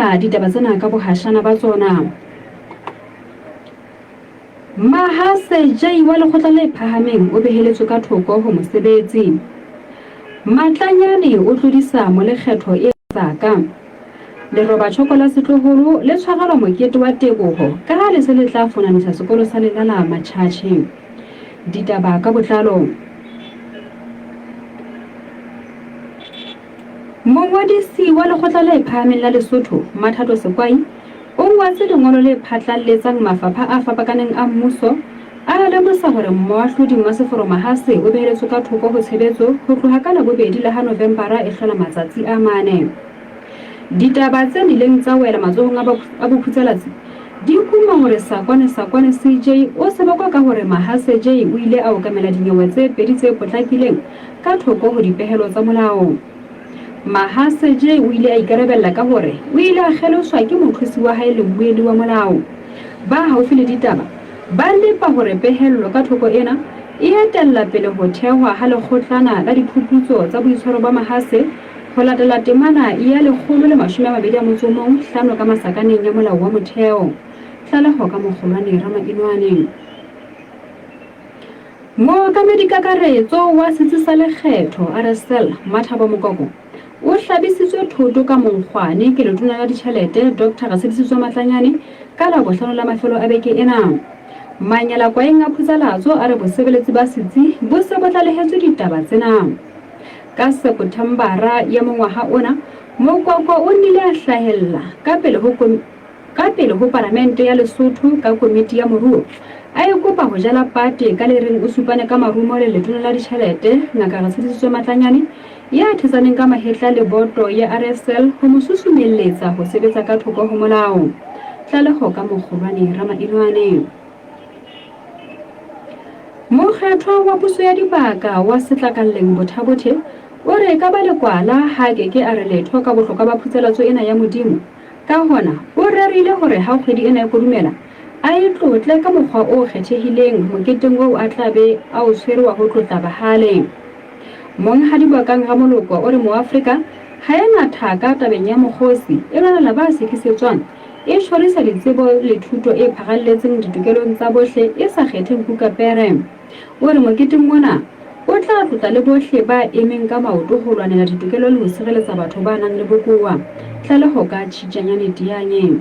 Mamela ditaba tsena ka bohashana ba tsona. Mahase Jay wa lekgotla le phahameng o beheletswe ka thoko ho mosebetsi. Matlanyane o tlodisa molekgetho e tsaka. Lerobatjhoko la setloholo le tshwarelwa mokete wa teboho ka ha le se le tla fonanisa sekolo sa Lelala Matjhatjhe. Ditaba ka botlalo. Mongodisi wa Lekgotla le Phahameng la Lesotho, Mathato Sekwai, o ngotse lengolo le phatlalletsang mafapha a fapakaneng a mmuso a lemosa hore Moahlodi Mmaseforo Mahase o beheletswe ka thoko ho tshebetso ho tloha ka Labobedi la ha Novembara e hlola matsatsi a mane. Ditaba tse nileng tsa wela matsohong a bophutsalatsi di kuma hore Sakwane Sakwane CJ o sebokwa ka hore Mahase J o ile a okamela dinyewe tse pedi tse potlakileng ka thoko ho dipehelo tsa molao. Mahase J o ile a ikarabella ka hore o ile a kgeloswa ke mothusi wa hae le mmuelli wa molao. Ba haufi le ditaba ba lepa hore pehello ka thoko ena e etella pele ho thehwa ha lekgotlana la diphuputso tsa boitshwaro ba Mahase ho latela temana ya 121 hlano ka masakaneng ya Molao wa Motheo. Tlaleho ka Mokgolwane Ramainwane. Mookamedi-kakaretso wa Setsi sa Lekgetho, RSL, Mathabo Mokoko, o hlabisitswe thoto ka monkgwane ke Letona la Ditjhelete, Doctor Rasedisitswe Matlanyane, ka Labohlano la mafelo a beke ena. Manyelakwaeng a phutsalatso a re bosebeletsi ba setsi bo se bo tlalehetswe ditaba tsena. Ka September ya mongwaha ona, Mokoko o nnile a hlahella ka pele ho Ka pele ho Palamente ya Lesotho ka Komiti ya Moruo, a e kopa ho jala pate ka le reng o supane ka marumo le Letona la Ditjhelete, Ngaka Ratshedisitswe Matlanyane, ya thetsaneng ka mahetla le boto ya RSL ho mo susumelletsa ho sebetsa ka thoko ho molao. Tlaleho ka Mokgolwane Ramainwane. Mokgethwa wa puso ya dibaka wa Setlakalleng Bothabothe o re e ka ba lekwala ha a ke ke a re letho ka bohlokwa ba phutsalatso ena ya Modimo. Ka hona, o rerile hore ha kgwedi ena e kodumela, a e tlotle ka mokgwa o kgethehileng moketeng oo a tla be a o tshwere wa ho tlotla bahale. Monghadi Bokang Ramoloko o re Moafrika ha e na thaka tabeng ya mokgosi, e lwanela ba sekisetswang, e tjhorisa ditsebo le thuto e pharalletseng ditokelong tsa bohle e sa kgethe nku ka pere. O re moketeng ona o tla tlotla le bohle ba emeng ka maoto ho lwanela ditokelo le ho sireletsa batho ba nang le bokowa. Tlaleho ka Tjhitjanyane Dianye.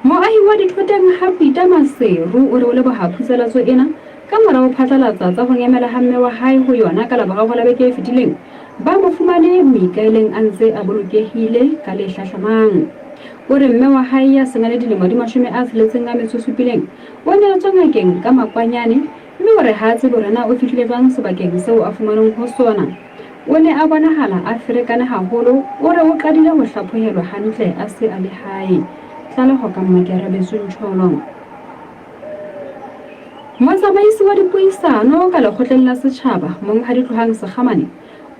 Moahi wa Dithoteng ha Peter Maseru o re o leboha phutsalatso ena ka mora ho phatlalatsa tsa ho nyamela ha mme wa hae ho yona ka Laboraro la beke e fetileng. Ba mo fumane Mikaeleng a ntse a bolokehile ka le hlahlamang. O re mme wa hae ya seng a le dilemo di 67 O ne a tswa ngakeng ka makwanyane mme o re ha a tsebe hore na o fihlile jwang sebakeng seo a fumanweng ho sona. O ne a bonahala a ferekane haholo, o re o qadile ho hlaphohelwa hantle a se a le hae. Tlaleho ka Mmakearabetswe Ntjholo. Motsamaisi wa dipuisano ka lekgotleng la setjhaba, Monghadi Tlohang Sekgamane,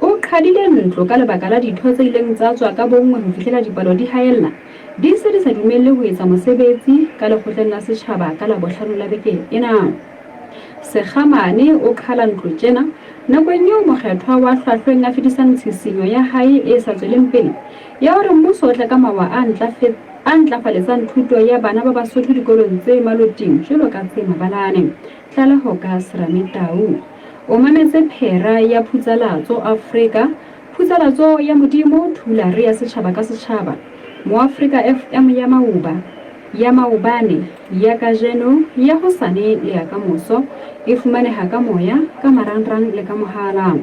o qhadile ntlo ka lebaka la ditho tse ileng tsa tswa ka bonngwe ho fihlela dipalo di haella. Di se di sa dumelle ho etsa mosebetsi ka lekgotleng la setjhaba ka Labohlano la beke ena. Sekgamane o qhala ntlo tjena nakong eo mokgethwa wa hlwahlweng a fetisang tshisinyo ya hae e sa tsweleng pele ya hore mmuso o tle ka mawa a a ntlafaletsang thuto ya bana ba Basotho dikolong tse maloting jwalo ka tse mabalane. Tlaleho ka Serame Tau. O mametse phera ya Phutsalatso Afrika Phutsalatso ya Modimo, Thulare ya setjhaba ka setjhaba, Moafrika FM ya maoba, ya maobane, ya kajeno, ya hosane le ya kamoso, e fumaneha ka moya, ka marangrang le ka mohala.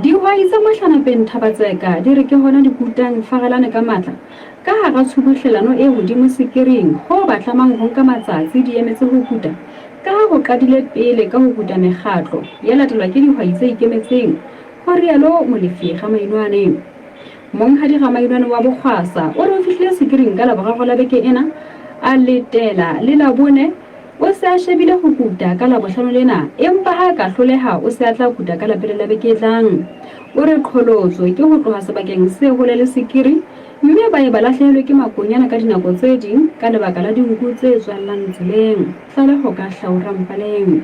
Dihwai tsa Mohlanapeng Thabatseka di re ke hona di kutang farelane ka matla ka hara tshubuhlelano e hodimo sekiring hoo ba tlamang ho nka matsatsi di emetse ho kuta Ka ha ho qadile pele ka ho kuta mekgatlo, ya latelwa ke dihwai tse ikemetseng, ho rialo Molefi Ramainwane. Monghadi Ramainwane wa Bokgwasa o re o fihlile sekiring ka Laboraro la beke ena, a letela le Labone, o se a shebile ho kuta ka Labohlano lena, empa ha a ka hloleha o se a tla kuta ka Lapele la beke e tlang. O re qholotso ke ho tloha sebakeng se hole le sekiri, mme ba ye ba lahlehelwe ke makonyana ka dinako tse ding ka lebaka la dinku tse tswallang tseleng. Tlaleho ka Hlaora Mpaleng.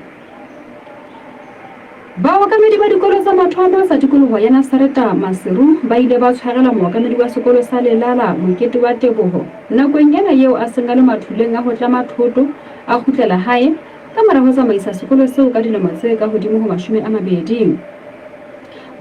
Baokamedi ba dikolo tsa mathomo tsa tikoloho ya Nasareta Maseru ba ile ba tshwarela mookamedi wa sekolo sa Lelala mokete wa teboho nakong ena eo a seng a le mathuleng a ho tlama thoto a kgutlela hae ka mora ho tsamaisa sekolo seo ka dilemo tse ka hodimo ho 20.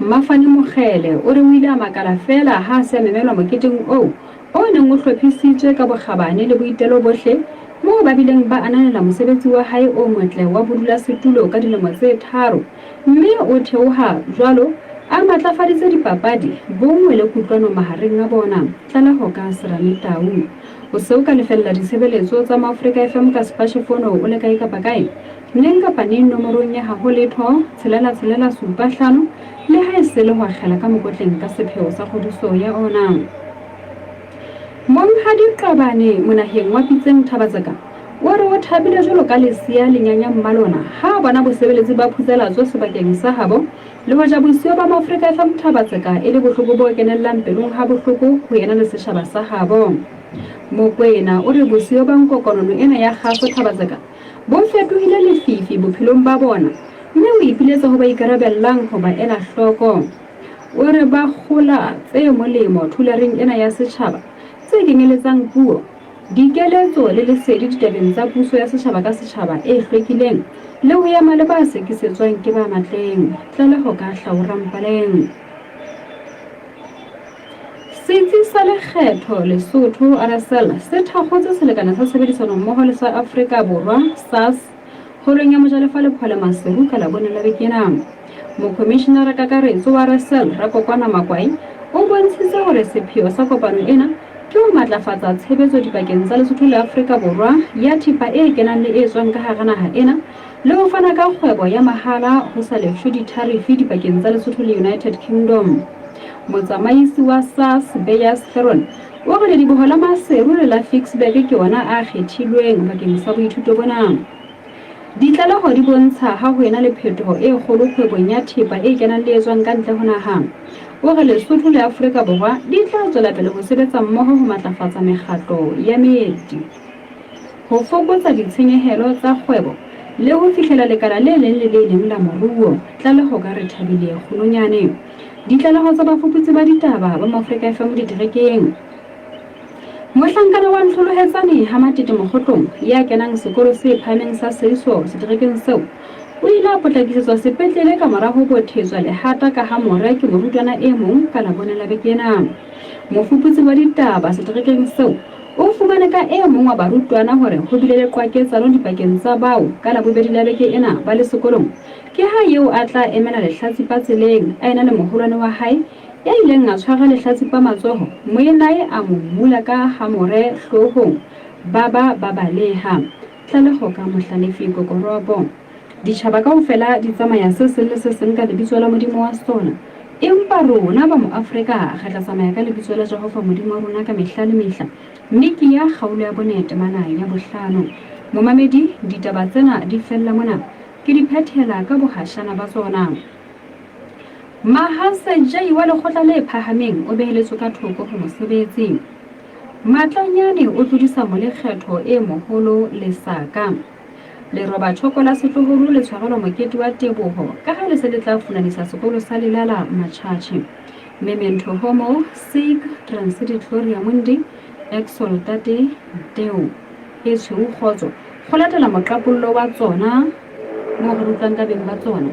Mmafane Mokgele o re o ile a makala feela ha a se a memelwa moketeng oo o neng o hlophisitswe ka bokgabane le boitelo bohle moo ba bileng ba ananela mosebetsi wa hae o motle wa bodulasetulo ka dilemo tse tharo mme o theoha jwalo a matlafaditse dipapadi, bonngwe le kutlwano mahareng a bona. Tlaleho ka Serame Tau. O se o ka lefella ditshebeletso tsa Maafrika FM ka sepashefono o le kae kapa kae, neng kapa neng nomorong ya haho letho, tshelela tshelela supa hlano, le ha e se le ho akgela ka mokotleng ka sepheo sa kgodiso ya ona. Monghadi Qabane Monaheng wa Pitseng Thabatseka o re o thabile jwalo ka lesea le nyanya mmalona ha a bona bosebeletsi ba phutsalatso sebakeng sa habo le hoja bosiyo ba Maafrika FM Thabatseka e le bohloko bo kenellang pelong ha bohloko ho yena le setjhaba sa habo. Mokwena o re bosiyo ba nkokonono ena ya kgaso Thabatseka bo fetohile lefifi bophelong ba bona mme o ipiletsa ho ba ikarabellang ho ba ela hloko. O re ba kgola tse molemo thulareng ena ya setjhaba tse kenyeletsang puo, dikeletso le lesedi ditabeng tsa puso ya setjhaba ka setjhaba e hlwekileng le ho ema le ba sekisetswang ke ba matleng. Tlaleho ka Hlaora Mpaleng. Setsi sa Lekgetho Lesotho, RSL, se thakgotse selekane sa tshebedisanommoho le sa Afrika Borwa, SARS, Holong ya Mojalefa Lephole Maseru ka Labone la beke ena. Mokhomishenara Kakaretso wa RSL, Rakokwana Makwai, o bontshitse hore sepheo sa kopano ena ke ho matlafatsa tshebetso dipakeng tsa Lesotho le Afrika Borwa ya thepa e kenang le e tswang ka hara naha ena le ho fana ka kgwebo ya mahala ho sa lefshwe ditharifi dipakeng tsa Lesotho le United Kingdom. Motsamaisi wa SARS, Beyers Theron, o re lediboho la Maseru le la Ficksburg ke ona a kgethilweng bakeng sa boithuto bona. Ditlaleho di bontsha ha ho ena le phetoho e kgolo kgwebong ya thepa e kenang le e tswang ka ntle ho naha. O re Lesotho le Afrika Borwa di tla tswela pele ho sebetsa mmoho ho matlafatsa mekgatlo ya meeti, ho fokotsa ditshenyehelo tsa kgwebo le ho fihlela lekala le leng le le leng la moruo. Tlaleho ka Rethabile Kgolonyane. Ditlaleho tsa bafuputsi ba ditaba ba Maafrika FM diterekeng. Mohlankana wa Ntlholohetsane ha Matete Mokgotlong, ya kenang sekolo se phahameng sa Seiso seterekeng seo, o ile a potlakisetswa sepetlele ka mora ho bothetswa lehata ka hamore ke morutwana e mong ka Labone la beke ena. Mofuputsi wa ditaba seterekeng seo o fumane ka e mong wa barutwana hore ho bile le qwaketsano dipakeng tsa bao ka Labobedi la beke ena ba le sekolong ke ha eo a tla emela lehlatsipa tseleng a ena le moholwane wa hae Ya ileng a tshwara lehlatsipa matsoho, moenae a mo mmula ka hamore hloohong, ba ba ba baleha. Tlaleho ka Mohlalefi Kokoropo. Ditjhaba kaofela di tsamaya se seng le se seng ka lebitso la modimo wa sona, empa rona ba Moafrika re tla tsamaya ka lebitso la Jehova Modimo wa rona ka mehla le mehla. Mekia kgaolo ya bone temana ya bohlano. Momamedi, ditaba tsena di fella mona, ke di phethela ka bohashana ba tsona. Mahasejai wa lekgotla le phahameng o beheletswe ka thoko ho mosebetsi. Matlanyane o tlodisa molekgetho e moholo lesaka. Lerobatjhoko la setloholo le tshwarelwa mokete wa teboho ka ha le se le tla funanisa sekolo sa Lelala Matjhatjhe. Memento homo sic transit gloria mundi exultate Deo. E tshweu kgotso go latela moqapollo wa tsona moo re utlwang ka beng ba tsona.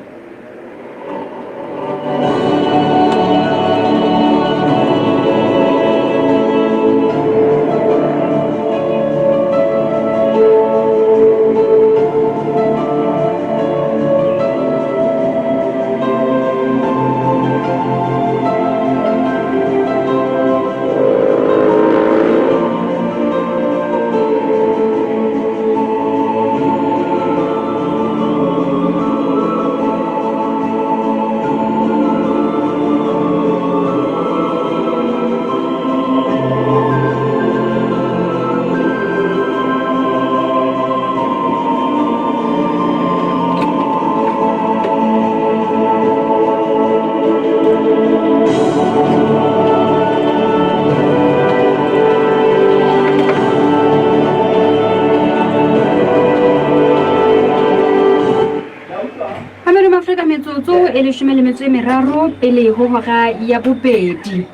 13 pele ho hora ya bobedi.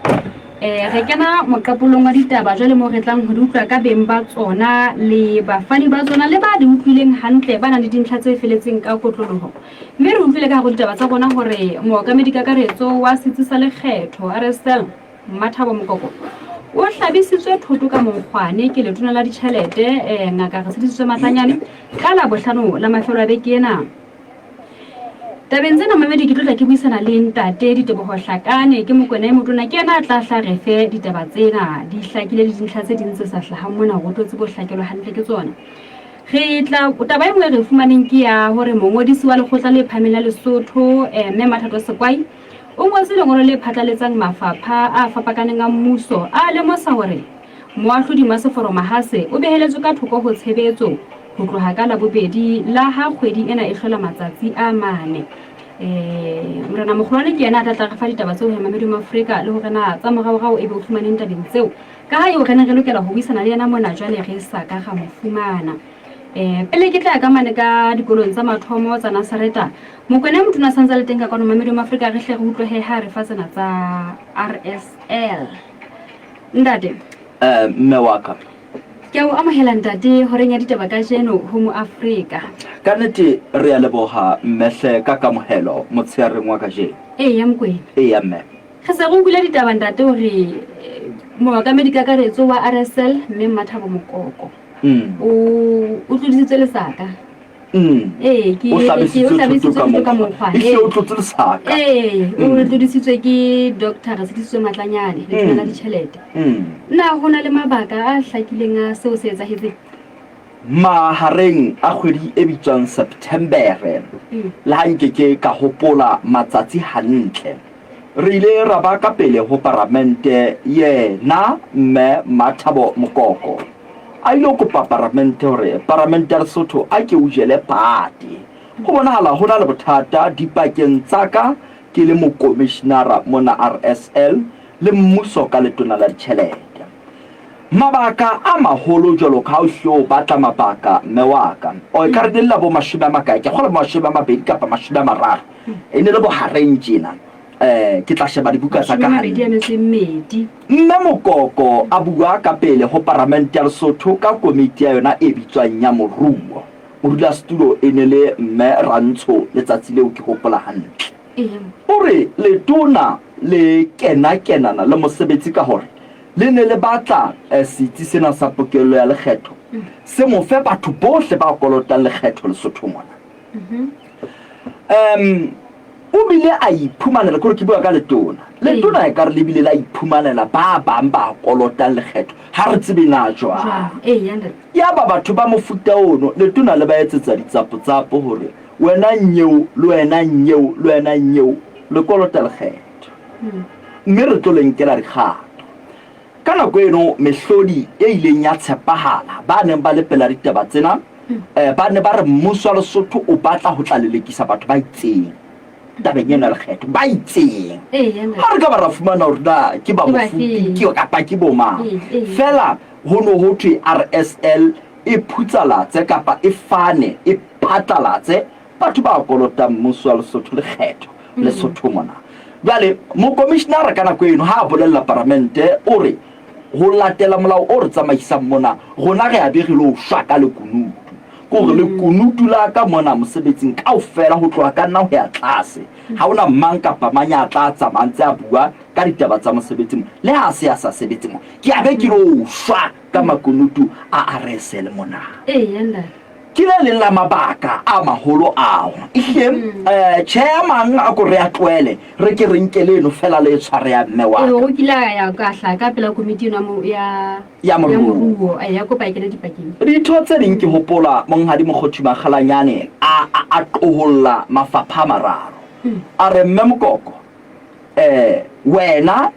Um re kena moqapolong wa ditaba jwale moo re tlang ho di utlwa ka beng ba tsona le bafani ba tsona le ba di utlwileng hantle ba nang le dintlha tse feletseng ka kotloloho. Mme re utlwile ka hare ho ditaba tsa rona hore mookamedi kakaretso wa setsi sa lekgetho RSL Mmathabo Mokoko o hlabisitswe thoto ka monkgwane ke letona la ditjhelete eh, Ngaka Retshedisitswe Matlanyane ka Labohlano la mafelo a beke ena. Tabeng tsena mamedi ke tlotla ke buisana le ntate Diteboho Hlakane ke Mokwena e motona ke yena a tla hla re fe ditaba tsena di hlakile le dintlha tse ding tse sa hlahang mona hore o tlo tsebe ho hlakelwa hantle ke tsona. Re tla taba e nngwe re fumaneng ke ya hore mongodisi wa lekgotla le phahameng la Lesotho eh, Mme Mathato Sekwai o ngotse lengolo le phatlaletsang mafapha a fapakaneng a mmuso a lemosa hore Moahlodi Maseforo Mahase o beheletswe ka thoko ho tshebetso ho tloha ka Labobedi la ha kgwedi ena e hlola matsatsi a mane. Eh, Morena Mokgolwane ke yena a tla tla re fa ditaba tseo ho Mamedi Mafrika le hore na tsa moraorao e be o fumaneng tabeng tseo. Ka ha eo re ne re lokela ho buisana le yena mona jwale re sa ka ra mo fumana. Eh, pele ke tla ka mane ka dikolong tsa mathomo tsa Nasareta, Mokwena e motona sa ntse le teng ka kwano Mamedi Mafrika re hle re utlwe he ha re fa tsena tsa RSL. Ntate. Eh, mme wa ka. Ke a o amohela ntate horeng ya ditaba kajeno ho Moafrika. Ka nnete re a leboha mme hle ka kamohelo motsheareng wa kajeno. Eya Mokwena. Eya mme. Re se re utlwile ditaba ntate hore eh, mookamedi kakaretso wa RSL mme Mmathabo Mokoko o o tlodisitswe lesaka. Ee, ke O ke- o hlabisitswe hlabisitswe thoto ka thoto ka mokgwa. mokgwa. Ehlile o tlotse lesaka. Ee, o tlodisitswe ke Doctor Retshedisitswe Matlanyane, letona la ditjhelete. Na ho na le mabaka a hlakileng a seo se etsahetseng? Mahareng a kgwedi e bitswang Septembere, le ha nke ke ka hopola matsatsi hantle, re ile ra ba ka pele ho paramente yena Mme Mathabo Mokoko a ilo kopa paramente hore paramente ya Lesotho a ke o jele paate. Ho bonahala ho na le bothata dipakeng tsa ka ke le mokomishinara mona RSL le mmuso ka letona la ditjhelete. Mabaka a maholo jwalo ka ha o hlile o batla mabaka mme wa ka. O e ka re ne le la bo mashome a makae? Ke kgolwa bo 20 kapa 30. E ne le bohareng tjena. Eh, ke tla sheba dibuka tsa ka hantle. Mme Mokoko a bua ka pele ho Paramente ya Lesotho ka komiti ya yona e bitswang ya moruo. Modulasetulo e ne le Mme Rantsho letsatsi leo ke hopola hantle. O re letona le kena-kenana le mosebetsi ka hore le ne le batla setsi sena sa pokello ya lekgetho se mo fe batho bohle ba kolotang lekgetho Lesotho mona. Um o bile a iphumanela, kore ke bua ka letona, letona e kare le bile la iphumanela ba bang ba kolotang lekgetho, ha re tsebe na jwang. Yaba batho ba mofuta ono letona le ba etsetsa ditsapotsapo hore wena nyeo le wena nyeo le wena nyeo le kolota lekgetho, mme re tlo le nkela dikgato. Ka nako eno mehlodi e ileng ya tshepahala ba neng ba le pela ditaba tsena ba ne ba re mmuso wa Lesotho o batla ho tla lelekisa batho ba itseng tabeng ena ya lekgetho ba itseng. Ha re ka ba ra fumana hore na ke ba mofuta ke kapa ke bo mang, feela ho no ho thwe RSL e phutsalatse kapa e fane e phatlalatse batho ba kolotang mmuso wa Lesotho lekgetho Lesotho mona. Jwale mokomishinara ka nako eno ha a bolella paramente o re ho latela molao o re tsamaisang mona rona re a be re lo shwa ka lekunutu. Ke hore lekunutu la ka mona mosebetsing kaofela ho tloha ka nna ho ya tlase. Ha hona mang kapa mang ya tla tsamaya ntse a bua ka ditaba tsa mosebetsi mo. Le ha se a sa sebetse mo. Ke a be ke lo shwa ka makunutu a RSL mona. Ke le leng la mabaka a maholo ao. Ehlile, tjhe, a mang a ko re a tlohele, re ke re nke leno fela le tshwareha mme wa Ee, ka. o kile a ya ka hlaha ka pela komiti eno ya mo- ya Ya ya moruo. moruo, ya kopa e kene dipakeng. Ditho tse ding ke hopola Monghadi Mokgothu Makgalanyane a, a, a qoholla mafapha a mararo. A re, Mme Mokoko, wena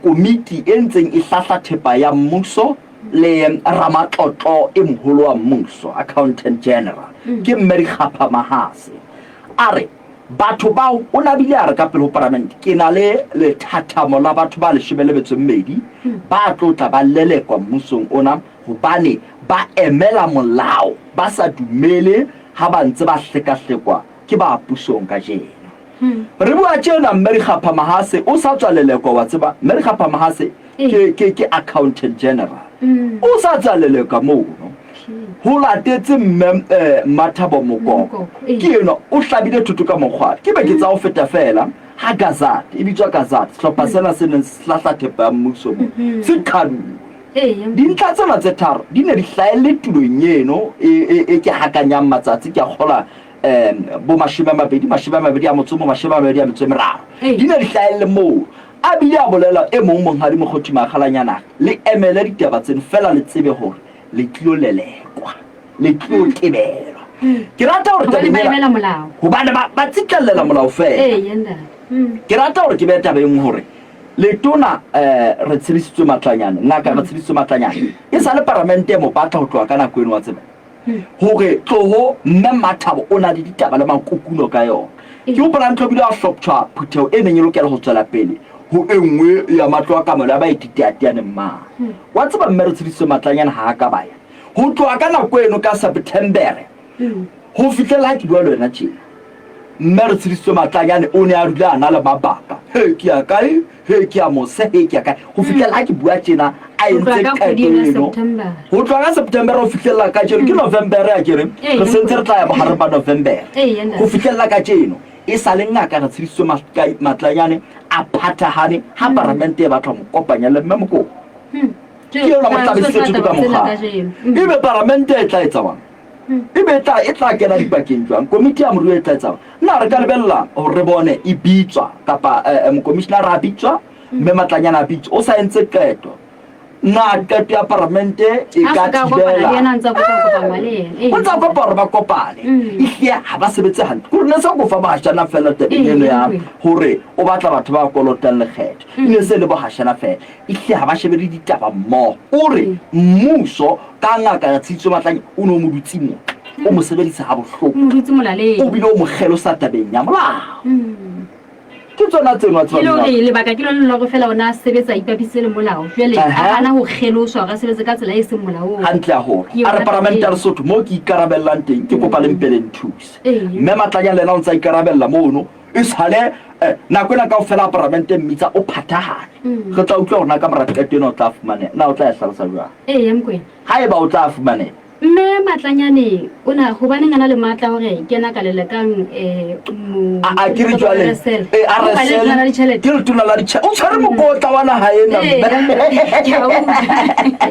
komiti e ntseng e hlahla thepa ya mmuso le ramatlotlo e moholo wa mmuso, Accountant General, ke Mme Dikgapha Mahase. A re batho bao, o ne a bile a re ka pele ho paramente, ke na le lethathamo la batho ba 12 ba tlo tla ba lelekwa mmusong ona hobane ba emela molao, ba sa dumele ha ba ntse ba hlekahlekwa ke ba pusong kajeno. Re bua tjena Mme Dikgapha Mahase o sa tswa lelekwa wa tseba. Mme Dikgapha Mahase ke ke ke accountant general. O sa tswa lelekwa mono. Ho latetse mme eh, Mathabo Mokoko. Ke enwa o hlabile thoto ka mokgwa. Ke beke tsa ho feta feela ha Gazette e bitswa Gazette sehlopha sena se neng se hlahla thepa ya mmuso mo se qhaduwe. Dintlha tsena tse tharo di ne di hlahelle tulong eno e, e, e ke hakanyang matsatsi ke a kgola um bo 20, 28, 23 di ne di hlahelle moo. A bile a bolela e mong Monghadi Mokgothi Makgalanyana, le emele ditaba tseno feela le tsebe hore le tlilo lelekwa, le tlilo tebelwa. Ke rata hore tabeng ena, hobane ba, ba tsitlallela molao feela. Ke rata hore ke behe taba e nngwe hore Letona um Retshedisitswe Matlanyane, Ngaka Retshedisitswe Matlanyane, e sa le paramente e mo batla ho tloha ka nako eno wa tseba. Hore tloho Mme Mmathabo o na le ditaba le makukuno ka yona. Ke hopola ntlo bile a hloptjhwa phutheho e neng e lokela ho tswela pele ho e nngwe ya matlo a kamelo ya baeti teateaneng mane. Wa tseba Mme Retshedisitswe Matlanyane ha a ka ba ya. Ho tloha ka nako eno ka Septembere ho fihlela ha ke bua le wena tjena, Mme Retshedisitswe Matlanyane o ne a dula a na le mabaka. He ke ya kae? He ke ya mose, he ke ya kae? Ho fihlela ha ke bua tjena a entse qeto eno. Ho tloha ka September ho fihlella kajeno ke November a ke re re sentse re tla ya bohareng ba November. Ho fihlella kajeno e sa le ngaka Retshedisitswe Matlanyane a phathahane ha paramente e batla ho mo kopanya le Mme Mokoko. Ke yona mo hlabisitse thuto ka mokgwa. Ebe paramente e tla etsa jwang? Ebe e tla e tla kena dipakeng jwang? Komiti ya moruo e tla etsa jwang? Na re ka lebella hore re bone e bitswa kapa eh, mokomishinara a bitswa mme Matlanyana a bitswa o sa entse qeto? Na qeto ya paramente e ka thibela? O ntse a kopa hore ba kopane. Ehlile ha ba sebetse hantle. Kore ne se ko fa bohashana fela tabeng eno ya hore o batla batho ba kolotang lekgetho. E ne se le bohashana fela. Ehlile ha ba shebe le ditaba mmoho. O re mmuso ka ngaka ya Tshitso Matlanya o ne o mo dutse mo, o mo sebedisa ha bohloko, O mo dutse molaleng. o bile o mo kgelosa tabeng ya molao. Ke tsona tseno wa tseba E le hore mmino. lebaka ke lona la hore feela o ne a sebetsa a ipapisitse le molao. Jwale a Aha. hana ho kgeloswa hore a sebetse ka tsela e seng molaong. Hantle haholo. Ke A re yona paramente ya taba eo. Lesotho moo ke ikarabellang teng, ke kopa le mpe le nthuse. Ee. Mme Matlanya le yena o ntse a ikarabella mono. E sale eh, nako ena kaofela ha paramente e mmitsa o phathahane. Re tla utlwa hore na ka mora qeto ena o tla fumaneha. Na o tla e hlalosa jwang? Eya, Mokoena. Haeba o tla fumaneha. Mme Matlanyane o na hobaneng a na le matla hore ke ena ka lelekang eh, mo A a ke re jwale RSL. eh, Hobane RSL letona la ditjhelete. ke letona la ditjhelete. O tshwere mokotla wa naha ena Ee, mme. ke a utlwa.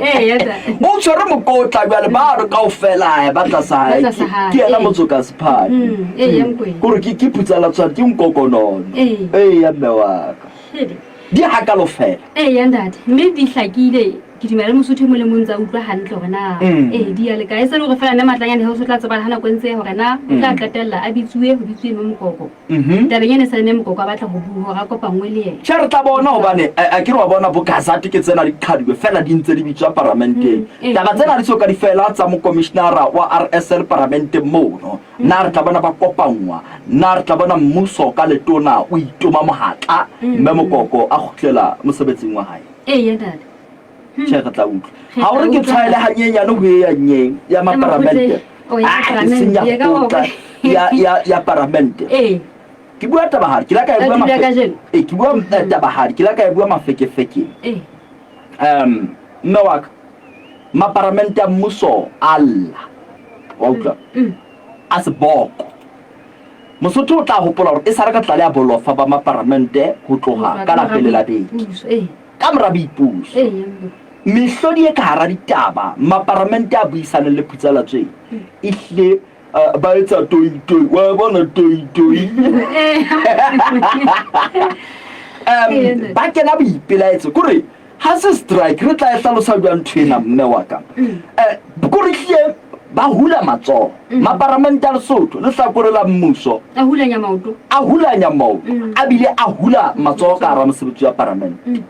Ee, ya ta. O tshwere mokotla jwale ba re kaofela eh, ba tlasa hae. Ba tlasa Ke hae, ke yena ee. motsoka sephadi. Ee, ya Mokoena. Kore ke ke phutsela tshwane ke nkokonono. Ee. Ee ya mme wa ka. Hele. Di hakalo fela. Ee, ya ntate. Mme di hlakile. Ke dumela le Mosotho e mong le mong ntse a utlwa hantle hore na ee di ya le kae. E se le hore feela Mme Matlanyane he o se tla tsebala ha nako e ntse e ya hore na o tla qetella a bitsuwe, ho bitsuwe Mme Mokoko. Tabeng ena e sa le Mme Mokoko a batla ho bua hore a kopanngwe le yena. Tjhe, re tla bona hobane akere wa bona bo Gazette ke tsena di qhaduwe feela di ntse di bitswa paramenteng. Taba tsena di so ka di fela tsa mokomishinara wa RSL paramenteng mono. Na re tla bona ba kopanngwa? Na re tla bona mmuso ka letona o itoma mohatla Mme Mokoko a kgutlela mosebetsing wa hae? Eya ntate. Tjhe, re tla utlwa. Ha o re ke tshwaele hanyenyane ho e ya nyeng ya maparamente. Oh, ya Ah, paramente. e seng ya Ya ka kgotla, hore. ya ya ya paramente. Ee. Ke bua tabahadi, ke la ka e Ka bua tulo ya mafe. kajeno? Ee, ke bua tabahadi, ke la ka e bua mafekefekeng. Ee. Mme wa ka, maparamente a mmuso a lla. Wa utlwa? A seboko. Mosotho o tla hopola hore e sa re ka tlaleha bolofa ba maparamente ho tloha ka la pele la beke. Ee. Ka mora boipuso, mehlodi e ka hara ditaba, maparamente a buisaneng le Phutsalatsweng e hlile ba etsa toi-toi. Wa e bona toi-toi? Ba kena boipelaetso. Kore ha se strike, re tla e hlalosa jwang ntho ena mme wa ka? Kore hlile ba hula matsoho. Maparamente a Lesotho, lehlakore la mmuso, A hulanya maoto. A hulanya maoto, a bile a hula matsoho ka hara mosebetsi wa paramente.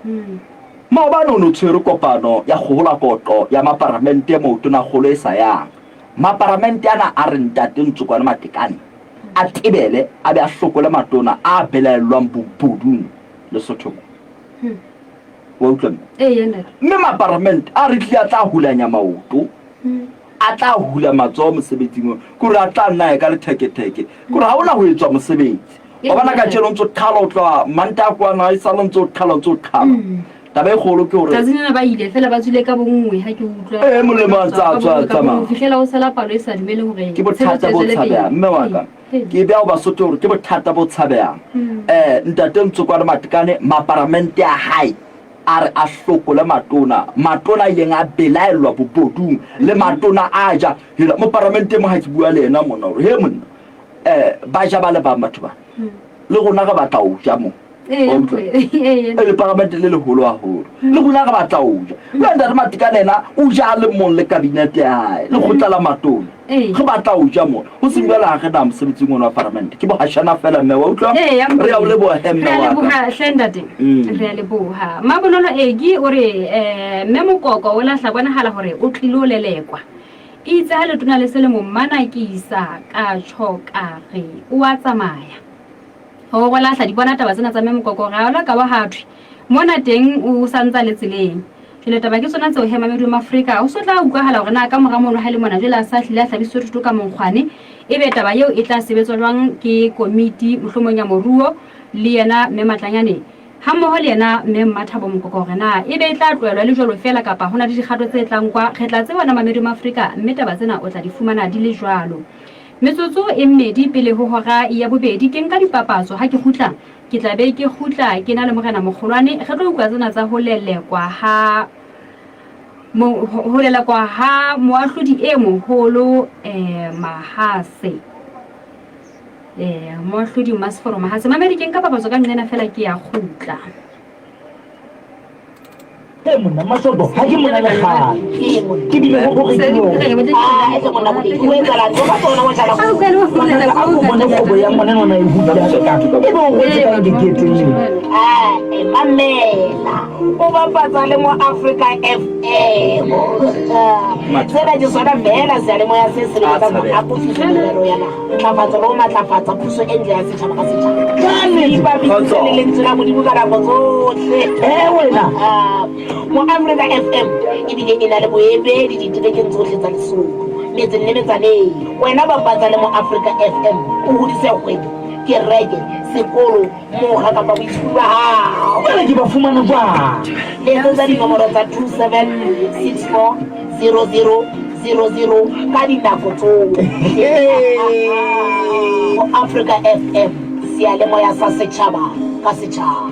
Maobane o ne o tshwere kopano ya kgoholakoqo ya maparamente moo tonakgolo e sa yang. Maparamente ana a re Ntate Ntsokwane Matekane a tebele a be a hlokole matona a belaellwang bobodung Lesotho mo. Wa utlwa mme? Eya ntate. Mme maparamente a re tlile a tla hulanya maoto. A tla hula matsoho mosebetsing ona, ke hore a tla nna a ye ka letheketheke, ke hore ha hona ho etswa mosebetsi. O bona ka tjelo ntso qhala o tloha manta kwana e sale ntso qhala ntso qhala. Mm. Taba e kgolo ke hore tsatsing lena ba ile fela ba tswile ka bonngwe ha ke utlwa. Eh molemo a ntsa tswa tsamaya. Ho fihlela o sala palo e sa dumele hore ke bothata bo tshabehang mme wa ka. Ke bea ho Basotho hore ke bothata bo tshabehang. Mm. Eh ntate Ntsokwane Matekane maparamente a hae a re a hlokole matona, matona a ileng a belaellwa bobodung le matona a ja hela mo paramenteng mo ha ke bua le ena mona hore he monna eh ba ja ba le bang batho ba le rona re batla ho ja mo le paramente le leholo haholo le rona re batla ho ja le ntate Matekane ena o ja a le mong le kabinete ya hae lekgotla la matona re batla ho ja mona ho seng jwalo ha re na mosebetsing ona wa paramente ke bohashana fela mme wa utlwa re ya o leboha he mme wa ka hle ntate mm. re a leboha mabonolo egi o re eh, mme mokoko o lahla bonahala hore o tlilo lelekwa itse ha letona le selemo mmana ke isa ka tjho ka re o a tsamaya Ho go lahla di bona taba tsena tsa mme Mokoko ga ola ka wa ha thwe mona teng o sa ntsa le tseleng. Jwale taba ke tsona tseo he Mamedu Mafrika ho so tla utlwahala hore na ka mora mono ha le mona jwale a sa hlile a hlabisitswe thoto ka monkgwane ebe taba eo e tla sebetswa jwang ke komiti mohlomong ya moruo le yena mme Matlanyane ha mmoho le yena mme Mmathabo Mokoko hore na ebe e tla tlohelwa le jwalo feela kapa ho na le dikgato tse tla nkwa re tla tseba na Mamedu Mafrika mme taba tsena o tla di fumana di le jwalo. Metsotso e mmedi pele ho hora ya bobedi ke nka dipapatso. Ha ke kgutla, ke tla be ke kgutla ke na le Morena Mokgolwane. Re tlo utlwa tsena tsa ho lelekwa ha ho lelekwa ha moahlodi e moholo eh, Mahase. Eh, moahlodi Masforo Mahase. Mamedi ke nka papatso ka nqena fela ke ya kgutla. Ee monna Masoto, ga ke mona le kgale. Ke bile go gore ke a ko bone kgobo ya ngwana ngwana e hula ka. E be o rwetse ka dikete le. Mamela, o bapatsa le mo Africa FM. Tsena ke sona fela seyalemoya se sebeletsang ho akofisa merero ya naha. Ntlafatso le ho matlafatsa puso e ntle ya setjhaba ka setjhaba. Ipapise le lentswe la Modimo ka nako tsohle. Eh, wena. Ah, Mo Africa FM ebile e na le boemedi diterekeng tsohle tsa Lesotho, metseng le metsaneng. Wena bapatsa le mo Africa FM o hodise kgwebo, kereke, sekolo, moga kapa boitsholo ba hao. Jwale ke ba fumana jwang? Letsetsa dinomoro tsa 27640000 ka dinako tsohle. Ho Africa FM, seyalemoya sa setjhaba ka setjhaba.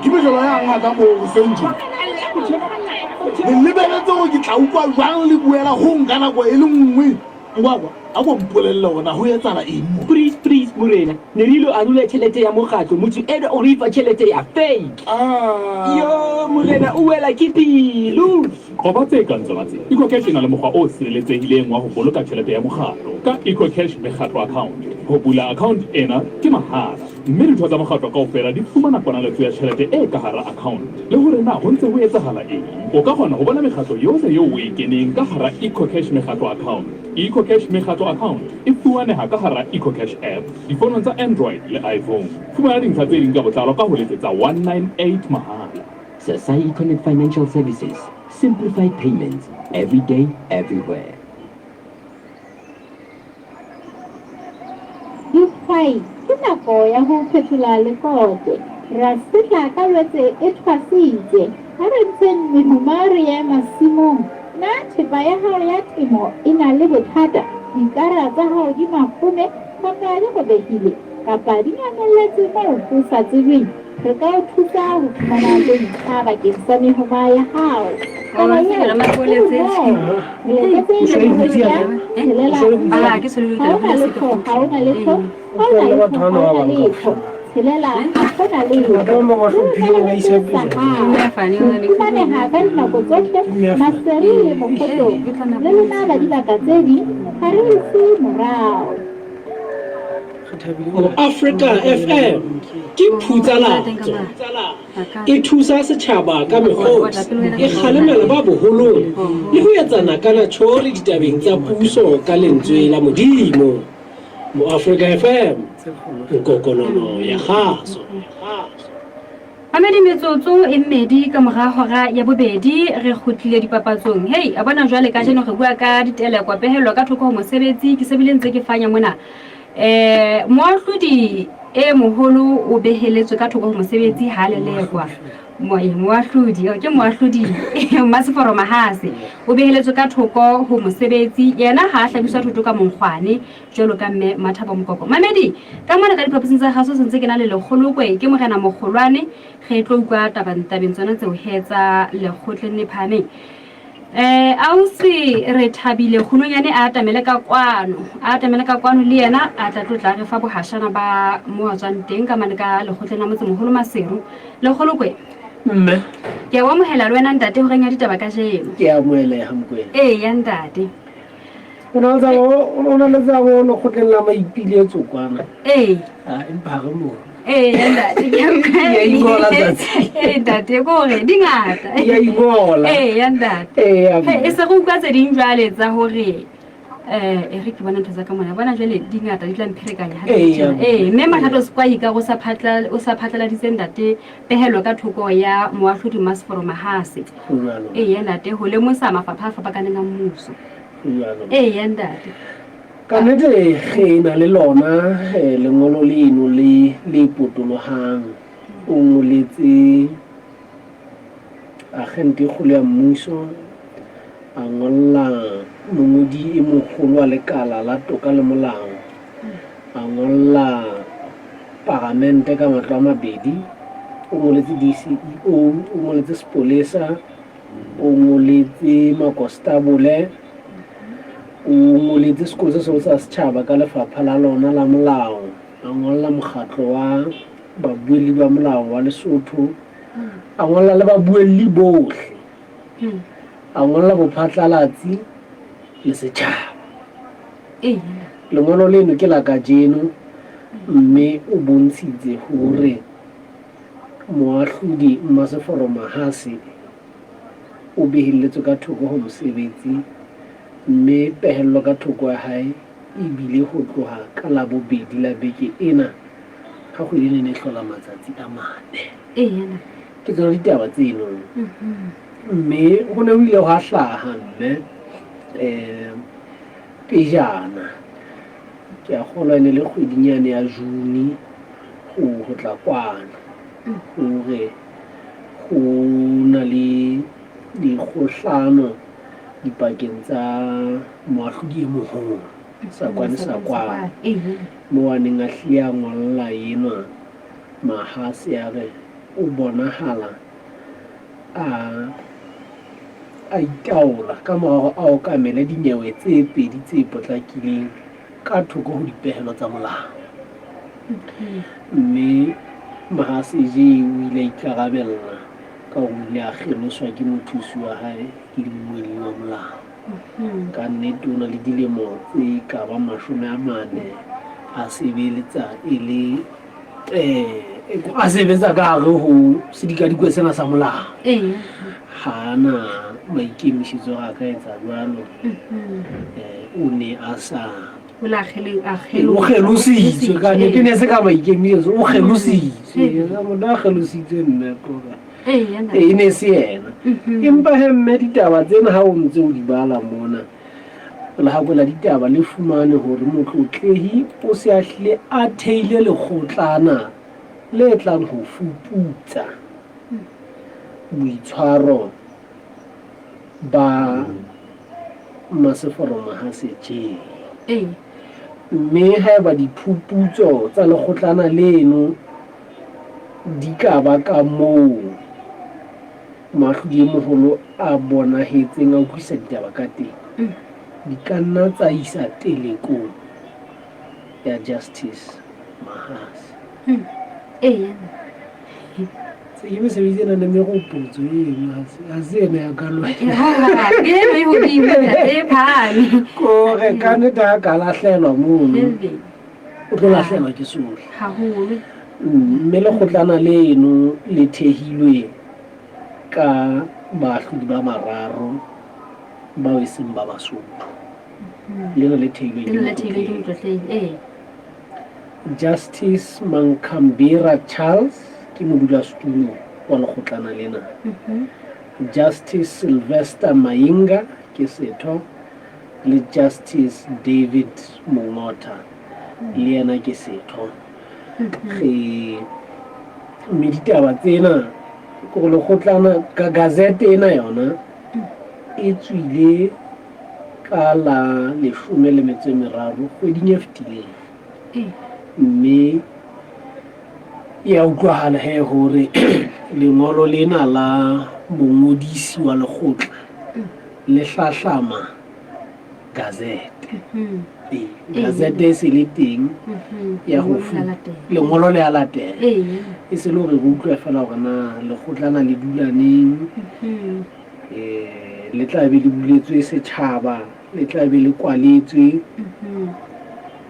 Ke mejolo ya ngaka moo goseng tje le lebeletse gore ke tla utlwa jwang le buela go nka nako e le nngwe ngwakwa a ko mpolelele gona go etsala eng mo Please, please, morena ne re ilo arula tšhelete ya mokgatlo motho eno o re fa tšhelete ya fake Ah. yo morena o wela ke pelo Qoba tse kang tsona tse. EcoCash e na le mokgwa o sireletsehileng wa ho boloka tjhelete ya mokgatlo ka EcoCash Mekgatlo Account. Ho bula account ena ke mahala, mme ditho tsa mokgatlo kaofela di fumana ponaletso ya tjhelete e ka hara account le hore na ho ntse ho etsahala eng. O ka kgona ho bona mekgatlo yohle eo o e keneng ka hara EcoCash Mekgatlo Account. EcoCash Mekgatlo Account e fumaneha ka hara EcoCash app difonong tsa Android le iPhone. Fumana dintlha tse ding ka botlalo ka ho letsetsa 198 mahala. Sasai Econet Financial Services, simplified payments every day, everywhere. Dihwai, ke nako ya ho phethola lekote. Ra setla ka Lwetse e thwasitse. Ha re ntsheng mehoma re ye masimong. Na thepa ya hao ya temo e na le bothata? Dikara tsa hao di mafome kapa di robehile kapa di nyamelletse moo ho sa tsejweng? Re ka o thusa ho fumana tse ntjha bakeng sa mehoma ya hao. Taba eo e bonolo. Re letsetse nomorong ya tshelela nngwe, ha ho na letho, ha ho na letho, ha ho na letho, ha ho na letho, tshelela, ha ho na letho. Re romele se sa hao. Re fumaneha ka dinako tsohle Maseru le Mokhotlong. Le lona ba dibaka tse ding, ha re ise morao. Africa FM ke phutsalatso e thusa setjhaba ka mekgosi e kgalemela ba boholong le ho etsana ka natjhori ditabeng tsa puso ka lentswe la Modimo. Mo Africa FM. Nkokonono ya kgaso. Mamedi metsotso e mmedi ka mora hora ya bobedi re kgutlile dipapatsong. Hei, a bona jwale kajeno re bua ka ditelekwa pehelo ka thoko ho mosebetsi ke se bile ntse ke fanya mona. Eh, moahlodi e moholo o beheletswe ka thoko ho mosebetsi ha lelekwa. Moahlodi, ke moahlodi Mmaseforo Mahase o beheletswe ka thoko ho mosebetsi. Yena ha a hlabiswa thoto ka monkgwane jwalo ka mme Mathabo Mokoko. Mamedi, ka mona ka diphaposing tsa kgaso sentse ke na le Lekgolokwe, ke morena mogolwane. Re tlo utlwa tabeng tsona tseo he tsa lekgotleng le phahameng. Eh, ausi re thabile kgunonyane a atamele ka kwano, a atamele ka kwano le yena a tla tlo tla re fa bohashana ba mo a tswang teng ka mane ka lekgotleng la motsemoholo Maseru. Lekgolokwe. Mme. Ke a o amohela le wena ntate horeng ya ditaba kajeno. Ke a amoheleha Mokwena. Ee ya ntate. O na le tsa o na le tsa bo lekgotleng la maipiletso kwana. Ee. Ah, empa ha re moo. Ee, ntate, ke a utlwa. Ke a ingola tsatsi. Ee, ntate, ke hore di ngata. Ke a ingola. Ee, ya ntate. Ee, ya He, e se re utlwa tse ding jwale tsa hore eh e re ke bona ntho tsa ka mona bona jwale di ngata di tla mpherekanya ha ke Ee, tjena. ya. Ee, mme Mathato Sekwai ka o sa phatla o sa phatlaladitse ntate pehelo ka thoko ya moahlodi Masforo Mahase. Ho jwalo. Ee, ya ntate, ho lemosa mafapha a fapakaneng a mmuso. Ho jwalo. Ee, ya ntate. Ka nnete re na le lona lengolo leno le le potolohang. O ngoletse agente e kgolo ya mmuso, a ngolla mongodi e moholo wa lekala la toka le molao, a ngolla paramente ka matlo a mabedi, o ngoletse DCEO, o ngoletse sepolesa, o ngoletse makostabole, o ngoletse sekolo se seholo sa setjhaba ka lefapha la lona la molao, a ngolla mokgatlo wa babuelli ba molao wa Lesotho, a ngolla le babuelli bohle, a ngolla bophatlalatsi le setjhaba. Lengolo leno ke la kajeno mme o bontshitse hore moahlodi Mmaseforo Mahase o behelletswe ka thoko ho mosebetsi mme pehello ka thoko ya hae e bile ho tloha ka Labobedi la beke ena ha kgwedi ena e ne e hlola matsatsi a mane. Ke tsona ditaba tseno. Mme ho ne ho ile hwa hlaha mme um pejana ke a kgolwa e ne le kgwedinyane ya June ho tla kwana hore Ho na le dikgohlano dipakeng tsa moahlodi e moholo Sakwane Sakwane moo a neng a hlile a ngolla enwa Mahase a re o bonahala a a itaola ka mora hore a okamele dinyewe tse pedi tse potlakileng ka thoko ho dipehelo tsa molao. Mme Mahaseje o ile a ikarabella ka hore o ile a kgeloswa ke mothusi wa hae le mmuelli wa molao. Ka nnete o na le dilemo tse ka bang 40 a sebeletsa e le a sebetsa ka hare ho sedikadikwe sena sa molao. Ha a na maikemisetso a ka etsa jwalo. O ne a sa O la kgele a kgelo. O kgelositswe ka ne ke ne se ka maikemisetso o kgelositswe. Motho a kgelositswe mme koba. E ne se yena. Empa he mme ditaba tsena ha o ntse o di bala mona lehakwe la ditaba le fumane hore motlotlehi o se a hlile a theile lekgotlana le tlang ho fuputsa boitshwaro ba Mmaseforo Mahase tjee. Mme haeba diphuputso tsa lekgotlana leno di ka ba ka moo moahlodi e moholo a bonahetseng a utlwisisa ditaba ka teng, di ka nna tsa isa telekong ya Justice Mahase. Se ke mesebetsi e nang le meropotso eno, ha se ena ya ka Kore ka nnete ha ka lahlelwa mono, o tlo lahlelwa ke sohle. Mme lekgotlana leno le thehilwe ka baahlodi ba bararo bao e seng ba Basotho. Lena le thehilweng ke Motlotleng. Justice Mankhambira Charles ke modulasetulo wa lekgotlana lena. Justice Sylvester Mayinga ke setho le Justice David Mongotha le yena ke setho. Re mme ditaba tsena ke gore lekgotlana ka gazette ena yona e tswile ka la 13 kgweding e fetileng. Mme ya utlwahala he hore lengolo lena la mongodisi wa lekgotla le hlahlama gazette. Ee, gazette e se le teng ya ho lengolo le a latela. E se le hore re utlwe fela hore na lekgotlana le dula neng, le tla be le buletswe setjhaba, le tla be le kwaletswe.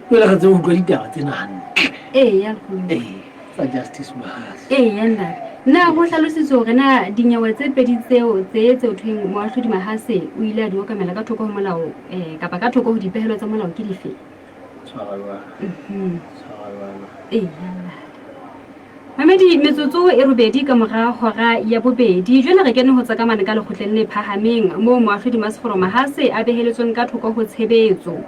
Jwale re tsebe ho utlwa ditaba tsena hantle. Eya, nkgono. Ee, tsa Justice Mahase. Eya, ntate. Na ho hlalositswe hore na dinyewe tse pedi tseo tse tse ho thweng moahlodi Mahase o ile a di okamela ka thoko ho molao eh, kapa ka thoko ho dipehelo tsa molao ke dife? Tshwara jwang? Tshwara jwang? Eya, ntate. Mamedi, metsotso e robedi ka mora hora ya bobedi. Jwale re kene ho tsa ka mane ka lekgotleng le phahameng moo moahlodi Maseforo Mahase a beheletsweng ka thoko ho tshebetso.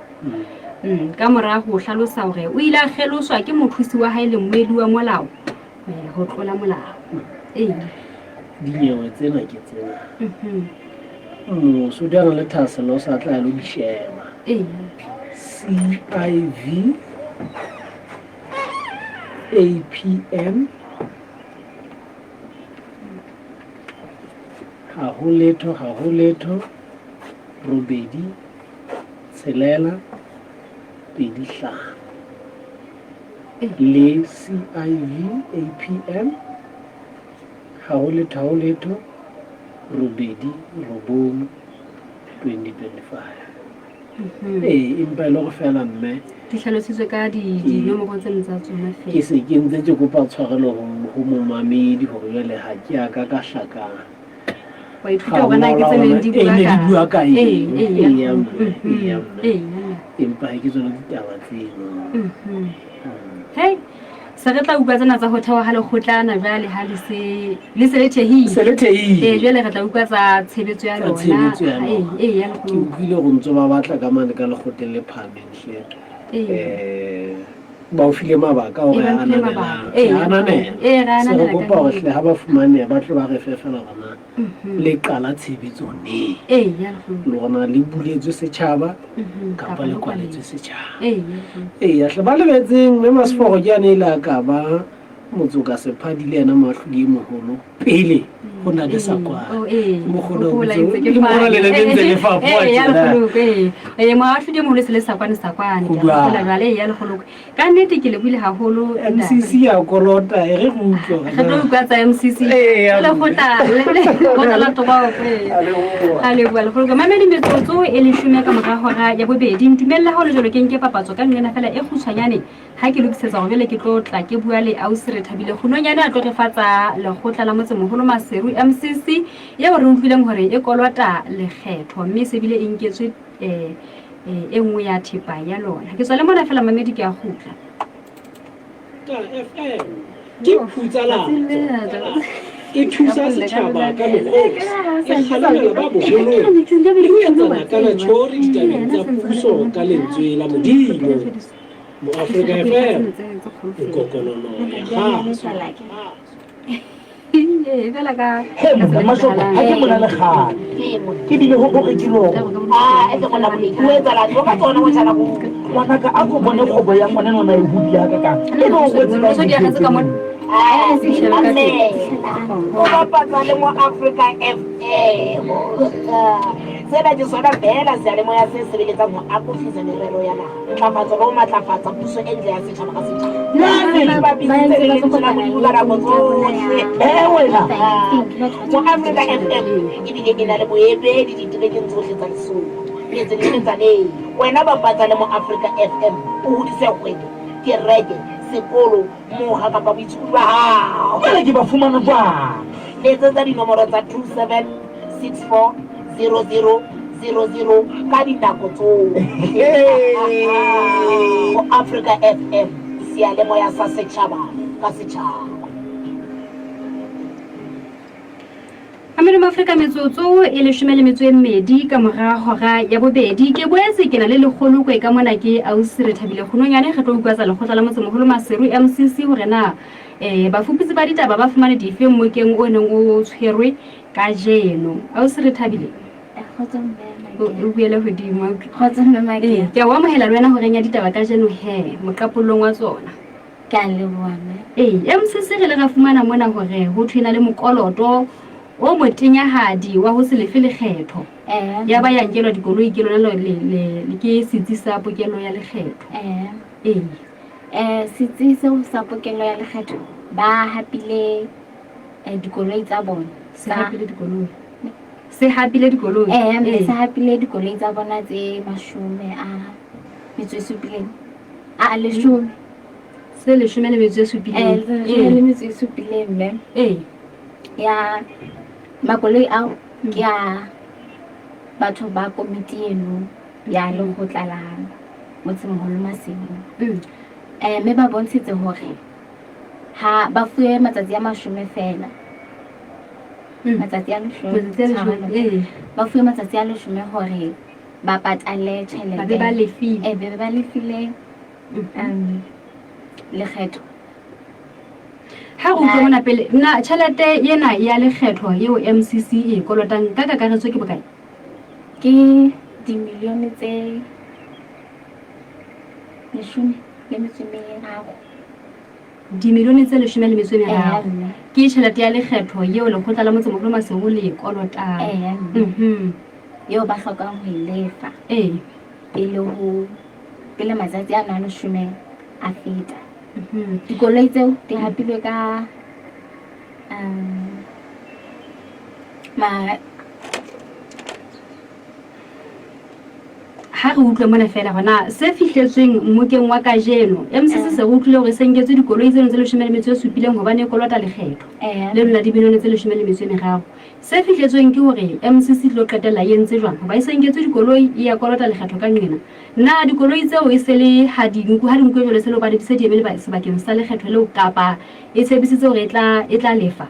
Ka mora ho hlalosa hore o ile a kgeloswa ke mothusi wa hae le mmuelli wa molao ho tlola molao. Ee. Dinyewe tsena ke tsena. Mosodi a na le thahasello o sa tla ya lo di sheba. Ee. CIV APM ha ho letho ha ho letho robedi tshelela pedi hlano le CIV APM ha ho letho ha ho letho robedi robong 2025. Ee, empa e le gore fela mme Di hlalositswe ka dinomoro tseno tsa tsona ke fela. se ke ntse ke kopa tshwarelo ho momamedi gore jwale ga ke a ka ka hlaka Wa ithuta hore na ke tse neng di Ee, bua ne di ka bua ka Ee, eng. ee, Ee, ya, mme, ee, mme. Ee, ya. Empa ke tsona ditaba tseno. Hei, se re tla utlwa tsena tsa ho theoha ha lekgotlana jwale ha le se le se le thehile. Se le thehile. Ee, jwale re tla utlwa tsa tshebetso ya Tsa lona. tshebetso ya Ee, lona. ee, ya Ke lekgotla. utlwile go ntse ba batla ka mane ka lekgotleng le phahameng hle. Ee. Ba o file mabaka hore Ee, ba a mphile ananela. mabaka. Re Ee, ananela. ee, re Se re ananela ka kopa hore nnete. hle ha ba fumaneha ba tle ba re fe fela hore na le qala tshebetso neng. Ee, ya lekgotla. Le hore na le buletswe setjhaba kapa le kwaletswe setjhaba. Ee, ya lekgotla. Ee, hle ba lebetseng mme Maseforo ke yane e le a ka ba Motsoka Sephadi le yena moahlodi e moholo pele ho na le sa kwana. Oh, ee. Mokgona o Hopola ntse- ntse ke le mokgona fana. le le ntse le fapoha Ee, ya tjena. lekgoloko, ee. Ee, moahlodi e moholo se le sakwane sakwane. Ho Ke a hopola jwalo. jwale, ee, ya lekgoloko. Ka nnete ke lebohile haholo, ntate. MCC ya kolota, e re re utlwe hore Re tlo na- utlwa tsa MCC. Ee, ya Lekgotla la toropo, ee. A leboha. A leboha lekgoloko. Mamedi metsotso e leshome ka mora hora ya bobedi. Ntumelle ha ho le jwalo ke nke papatso ka nqena fela e kgutshwanyane ha ke lokisetsa hore jwale ke tlo tla ke bua le ausi Rethabile Kgunonyane a tlo re fa tsa lekgotla la motsemoholo Maseru MCC eo re utlwileng hore e kolota lekgetho mme se bile e nketswe e nngwe ya thepa ya lona. Ke tswa le mona fela mamedi ke a kgutla. FM ke phutsalatso e thusa setjhaba ka mokgosi, e kgalemela ba boholong le ho etsa nakana tjhori ditabeng tsa puso ka lentswe la Modimo. Moafrika FM, nkokonono ya kgaso. Ee, fela ka He monna Mashoko, ha ke mona le kgale. Ke bile ho hore ke loko. Ah, e monna Boleki, o etsalang? O ka tsona go jala go. Ngwanaka, a ko bone kgwebo ya ngwana nona e hodile hakakang. E be o kwetse ka So di agetse ka mona. Ah, Se shebe ka teng. O bapatsa le mo Africa FM. Sena ke sona feela seyalemoya se sebeletsang ho akofisa merero ya naha, ntlafatso le ho matlafatsa puso e ntle ya setjhaba ka setjhaba. Le bapisitse le lentswe la Modimo ka nako tsohle. Eh, wena. Mo Africa FM ebile e na le boemedi diterekeng tsohle tsa Lesotho. Metse le metsaneng. Wena bapatsa le mo Africa FM o hodise kgwebo, kereke, sekolo, moha kapa boitshokodi ba hao. Jwale ke ba fumana jwang? Letsetsa dinomoro tsa 27640000 ka dinako tsohle. Ho Africa FM. Seyalemoya sa setjhaba ka setjhaba. Amelo Maafrika metsotso e leshome le metso e mmedi ka mora hora ya bobedi. Ke boetse ke na le lekgolokwe ka mona ke ausi re thabile kgononyane re tlo utlwa tsa lekgotla la motsemoholo Maseru MCC hore na eh bafuputsi ba ditaba ba fumane dife mmokeng o neng o tshwerwe kajeno. Ausi re thabile. O buele hodimo. Ee, ke a o amohela le wena horeng ya ditaba kajeno he moqapollong wa tsona. Ke a leboha mme. Ee, MCC re le ra fumana mona hore ho thwe na le mokoloto o motenyahadi wa ho se lefe lekgetho. Eh. Ya ba ya nkelwa dikoloi ke lona le, le, le, ke setsi sa pokello ya lekgetho. Eh. Ee. Eh, setsi seo sa pokello ya lekgetho ba hapile eh, dikoloi tsa bona. Se hapile dikoloi. Se hapile dikoloi. Eh, mme se hapile dikoloi tsa bona tse mashome a metso e supileng. A leshome. Se leshome le metso e supileng. Eh, se leshome le metso e supileng mme. Ee. Ya makoloi ao ke a batho ba komiti eno ya lekgotla la motsemoholo Maseru. Eh, mme ba bontshitse hore ha ba fuwe matsatsi a mashome feela. Matsatsi a leshome. Matsatsi a leshome, ee. Ba fuwe matsatsi a leshome hore ba patale tjhelete. Ba be ba lefile. Eh, be ba lefile um lekgetho. Ha re utlwe mona pele, na tjhelete ena ya lekgetho eo MCC e kolotang ka kakaretso ke bokae? Ke dimilione tse leshome le metso e meraro. Dimilione tse leshome le metso e meraro. Eya, mme. Ke tjhelete ya lekgetho eo lekgotla la motsemoholo Maseru le e kolotang. Eya, mme. Eo ba hlokang ho e lefa. Ee. Pele ho pele matsatsi ano a leshome a feta. Dikoloi tseo di hapilwe ka um ma Ha re utlwe mona fela hona se fihletsweng mmokeng wa kajeno. MCC se re utlwile hore se nketswe dikoloi tseno tse leshome le metso e supileng hobane e kolota lekgetho. Leno la dimilione tse leshome le metso e meraro. Se fihletsweng ke hore MCC e tlo qetella e entse jwang hoba e se nketswe dikoloi e ya kolota lekgetho ka nqena. Na dikoloi tseo e se le ha di nku ha di nkuwe jwalo e se le hobane di se di eme sebakeng sa lekgetho leo kapa e tshepisitse hore e tla e tla lefa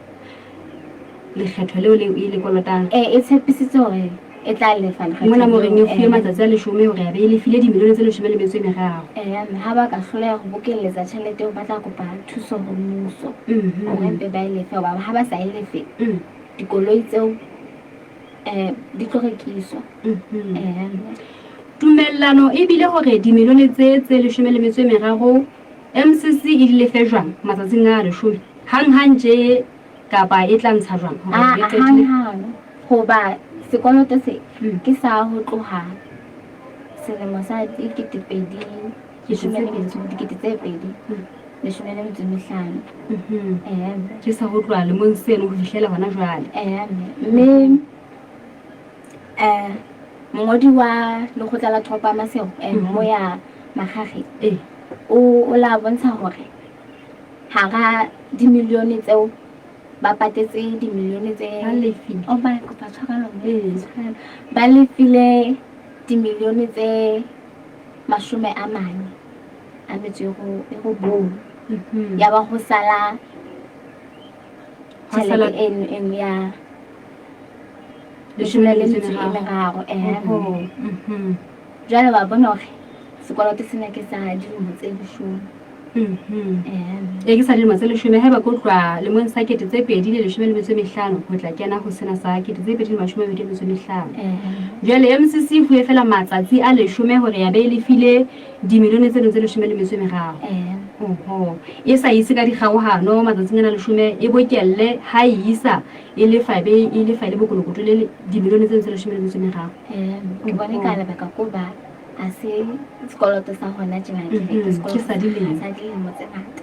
lekgetho leo le e le kolotang? Eh, e tshepisitse hore e tla lefa lekgetho Mona mo reng e leo, fuwe eh. matsatsi a leshome hore a be e lefile dimilione tse leshome le metso e meraro. Eh, mme ha ba ka hloleha ho bokelletsa tjhelete eo ba tla kopa thuso ho mmuso hore mpe ba e lefe hoba ha ba sa e lefe dikoloi tseo eh di tlo rekiswa. Eh, mme. Tumellano e bile hore dimilione tse tse leshome le metso e meraro MCC e di lefe jwang matsatsing a leshome? Hang-hang tje kapa e tla ntsha jwang hore Ah, e qetile? hang-hang hoba sekoloto se ke sa ho tloha selemo sa dikete pedi leshome le metso dikete tse pedi leshome le metso e mehlano. Eh, mme. Ke sa ho tloha lemong seno ho fihlela hona jwale. Eh, mme. Mme eh mongodi wa lekgotla la toropo ya Maseru eh, Moya Makgakge o o la bontsha hore hara dimilione tseo ba patetse dimilione tse Ba lefile. Oh, ba kopa tshwarelo mme, tshwarelo. Ba lefile dimilione tse mashome a mane a metso e ro- e robong. Ya ba ho sala Ho sala- tjhelete eno e nngwe ya Leshome leshome le le metso metso e e meraro. meraro. Eh, Oho. Jwale wa bona hore sekoloto sena ke sa dilemo tse leshome. E ke sa dilemo tse leshome haeba ke tloha lemong sa kete tse pedi le leshome le metso e mehlano ho tla kena ho sena sa kete tse pedi le mashome a mabedi a metso e mehlano. Jwale MCC e fuwe fela matsatsi a leshome hore ya be e lefile dimilione tseno tse leshome le metso e meraro. Oho. E sa ise ka dikgaohano matsatsing ana leshome e bokelle ha e isa e lefa be e lefa e le bokolokoto le dimilione tseno tse leshome le metso e meraro. Ke bone ka lebaka ko ba ha se sekoloto sa hona tjena ke ke sekoloto Ke sa dilemo. sa dilemo tse ngata.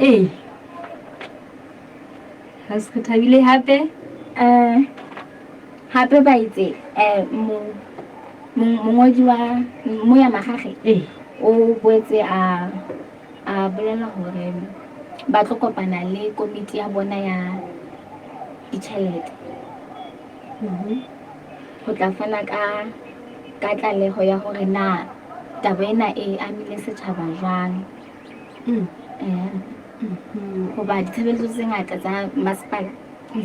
Ee. Ha se re thabile hape. Eh, hape ba itse eh mo mongodi wa Moya Makgakge o boetse a a bolela hore ba tlo kopana le komiti ya bona ya ditjhelete ho tla fana ka ka tlaleho ya hore na taba ena e amile setjhaba jwang. Hoba ditshebeletso tse ngata tsa masepala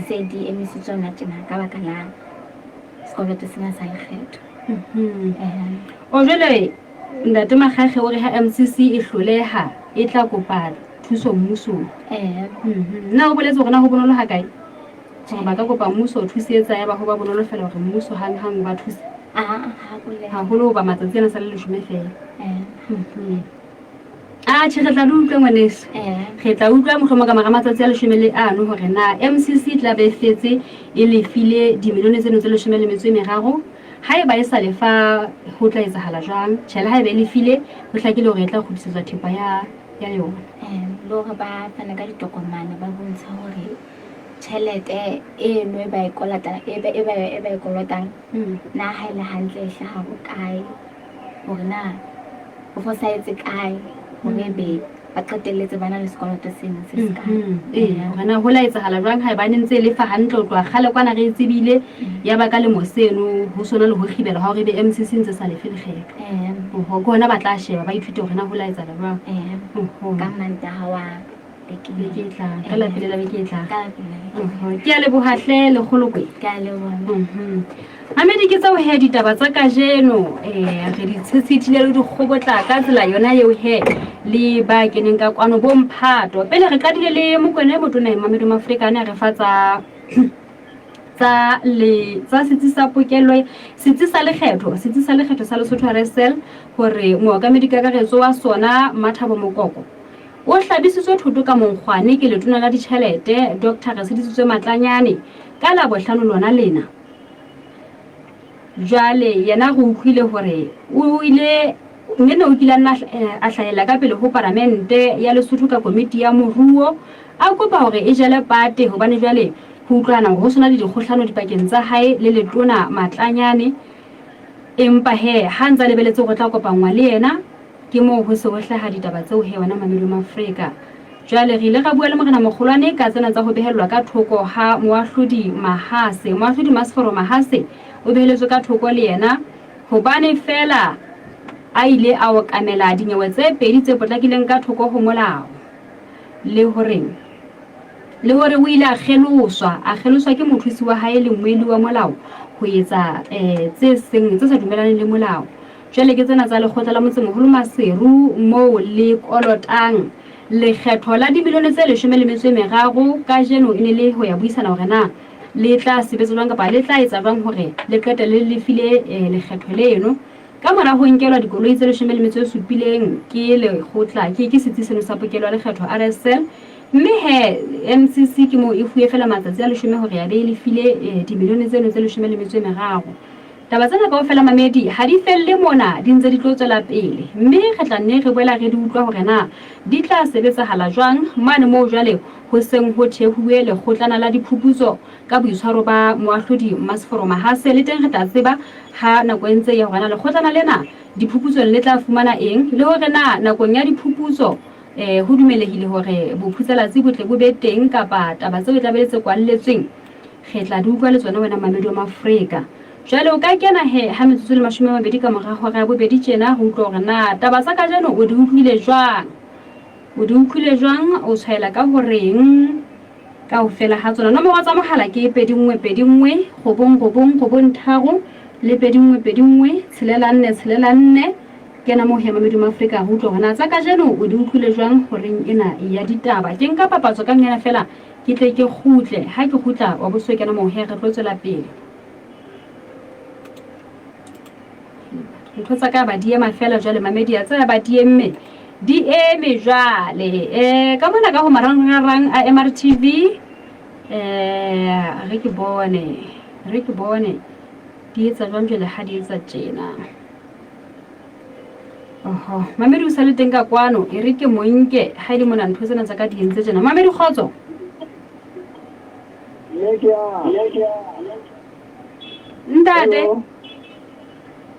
se di emisitswe hona tjena ka baka la sekoloto sena sa lekgetho. O jwale Ntate Makgakge o re ha MCC e hloleha e tla kopa thuso mmusong. Na o boletse hore na ho bonolo ha kae? Hore ba ka kopa mmuso o thusetsa ya ba ho ba bonolo fela hore mmuso hang hang o ba thuse. Haholo hoba matsatsi ana sa le leshome fela. Atjhe re tla di utlwa ngwaneso. Re tla utlwa mohlomong ka mora matsatsi a leshome le ano hore na MCC e tla be e fetse e lefile dimilione tseno tse leshome le metso e meraro. Haeba e sa lefa ho tla etsahala jwang? Tjhe, le haeba e lefile ho hlakile hore e tla kgutlisetswa thepa ya ya yona. Le hore ba fane ka ditokomane ba bontshe hore tjhelete eno e ba e kolotang e ba e ba e ba e kolotang na ha e le hantle e hlaha hokae, hore na ho fosahetse kae hore ebe ba qetelletse ba na le sekoloto seno se se kae. Ee, hore na ho la etsahala jwang haebane ntse e lefa hantle ho tloha kgale kwana re e tsebile ya ba ka lemo seno ho sona le ho kgibela ha hore ebe MCC ntse sa lefe lekgetho. Oho, ke hona ba tla sheba ba ithute hore na ho la etsahala jwang. Oho. Ka Mantaha wa beke Beke e tlang, ka la pele la beke e tlang. Ka la pele la beke. Oho, ke a leboha hle Lekgolokwe. Ke a leboha. Mamedi ke tseo he ditaba tsa kajeno eh re di tshetshethile le dikgobotla ka tsela yona eo he le ba keneng ka kwano bo mphato. Pele re qadile le Mokwena e motona Mamedi Mafrika a ne a re fa tsa tsa le tsa setsi sa pokello setsi sa lekgetho setsi sa lekgetho sa Lesotho RSL hore mookamedi kakaretso wa sona Mathabo Mokoko o hlabisitswe thoto ka monkgwane ke letona la ditjhelete Dr. Resedisitswe Matlanyane ka Labohlano lona lena. Jwale yena re utlwile hore o ile mme ne o kile a nna a hlahella ka pele ho paramente ya Lesotho ka komiti ya moruo a kopa hore e jele pate hobane jwale ho utlwana hore ho sona le dikgohlano dipakeng tsa hae le letona Matlanyane. Empa he ha ntsa lebeletse hore o tla kopanngwa le yena Ke moo ho se ho hlaha ditaba tseo he wena Mamedi wa Maafrika. Jwale re ile ra bua le Morena Mokgolwane ka tsena tsa ho behellwa ka thoko ha Moahlodi Mahase. Moahlodi Masforo Mahase o beheletswe ka thoko le yena hobane feela a ile a okamela dinyewe tse pedi tse potlakileng ka thoko ho molao. Le hore le hore o ile a kgeloswa, a kgeloswa ke mothusi wa hae le mmuelli wa molao ho etsa eh, tse seng tse sa dumelaneng le molao. Jwale ke tsena tsa lekgotla la motsemoholo Maseru moo le kolotang lekgetho la dimilione tse 13 kajeno e ne le ho ya buisana hore na le tla sebetsa jwang kapa le tla etsa jwang hore le qetelle le lefile eh, lekgetho leno. Ka mora ho nkelwa dikoloi tse 17 ke lekgotla ke ke setsi seno sa pokelo ya lekgetho RSL mme he MCC ke moo e fuwe fela matsatsi a leshome hore ya be e lefile eh, dimilione tseno tse 13. Taba tsena kaofela mamedi ha di felle mona, di ntse di tlo tswela pele mme re tla nne re boela re di utlwa hore na di tla sebetsahala jwang mane moo jwale ho seng ho thehuwe lekgotlana la diphuputso ka boitshwaro ba moahlodi Mmaseforo Mahase. Le teng re tla tseba ha nako e ntse e ya hore na lekgotlana lena diphuputsong le tla fumana eng le hore na nakong ya diphuputso eh, ho dumelehile hore bophutshalatsi bo tle bo be teng kapa taba tseo e tla be le tse kwalletsweng. Re tla di utlwa le tsona wena mamedi wa Mafrika. Jwale o ka kena he ha metsotso le 20 ka mora hora ya bobedi tjena ho utlwa hore na taba tsa kajeno o di utlwile jwang. O di utlwile jwang, o tshwaela ka horeng kaofela ha tsona. Nomoro tsa mohala ke 2 1 2 1 9 9 9 3 le 2 1 2 1 6 4 6 4. Kena moo he mamedi wa Mafrika ho utlwa hore na tsa kajeno o di utlwile jwang horeng ena ya ditaba. Ke nka papatso ka nngena feela Ke tle ke kgutle. Ha ke kgutla, wa bo so kena moo he, re tlo tswela pele. Ntho tsa ka ba di ema feela jwale mamedi a tsaya ba di emme. Di eme jwale. Eh ka mona ka ho marangrang a MRTV eh re ke bone. Re ke bone. Di etsa jwang jwale ha di etsa tjena. Oho, Mamedi o sa le teng ka kwano, e re ke mo nke ha e le mona ntho tsena tsa ka di entse tjena. Mamedi kgotso. Ntate.